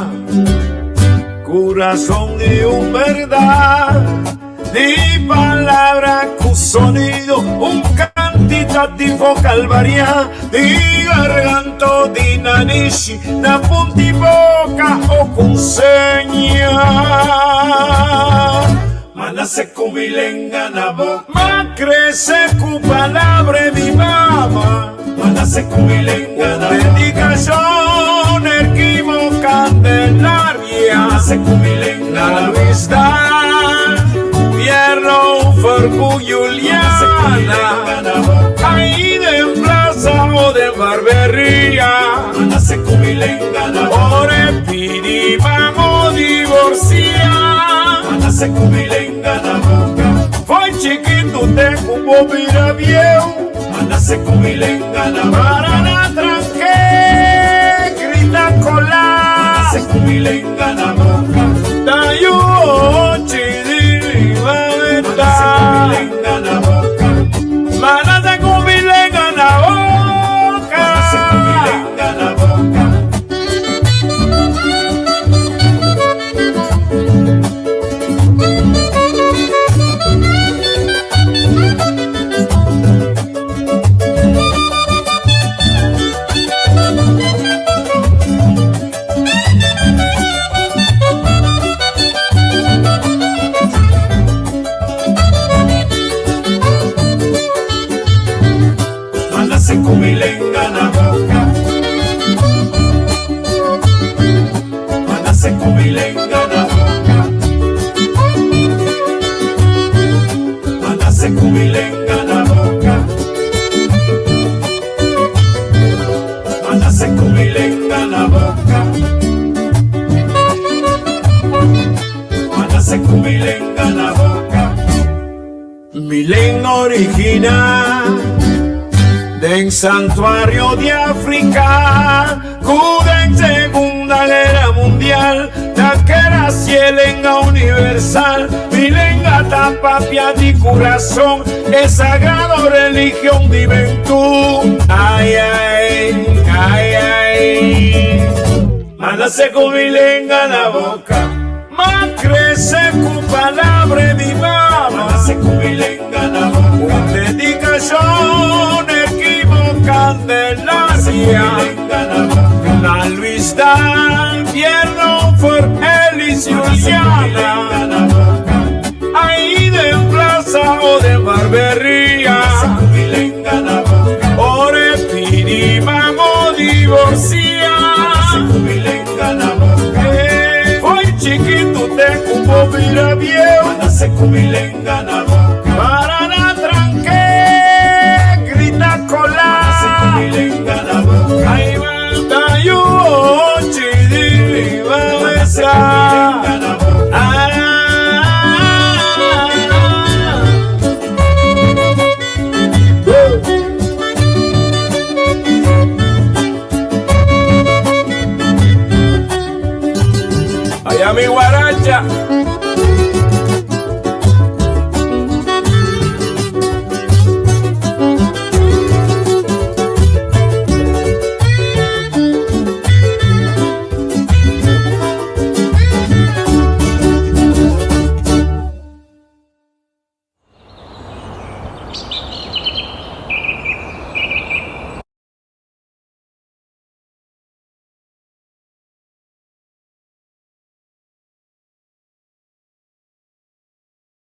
[SPEAKER 1] kurason di un bèrdat, di palabra ku sonido, un kantitativo kalvariá, di garganto di nanishi. Na punti boca o con seña. Ma nace cu mi lenga na boca. Ma crece cu palabra mi mama. Ma nace cu mi lenga na boca. Dedicacion erquimo Candelaria. Ma nace cu mi lenga na boca. Luis Dan, Pierro Fercu Juliana. Ahí den plaza o den barberia. Ora pidi pa divorcia. Foi chiquito te cu bo bira bieu. Para na tranque, grita cola. Tayu Mana se cu mi lenga na boca. ku mi lenga na boka. M'a nase ku mi lenga na boka. M'a nase ku mi lenga na boka. M'a nase ku mi lenga na boka. M'a nase ku mi lenga na boka. Mi lenga original den santuario di Afrika ku den Segunda Guera Mundial ta keda hasié lenga universal. Mi lenga ta papia di kurason, e sagrado religion di bentú. Ai ai, ai ai. M'a nase ku mi lenga na boka. M'a krese ku palabra di mama. M'a nase ku mi lenga na boka. Un dedikashon Candelaria. Na Luis Daal, Pierno for Elis Juliana.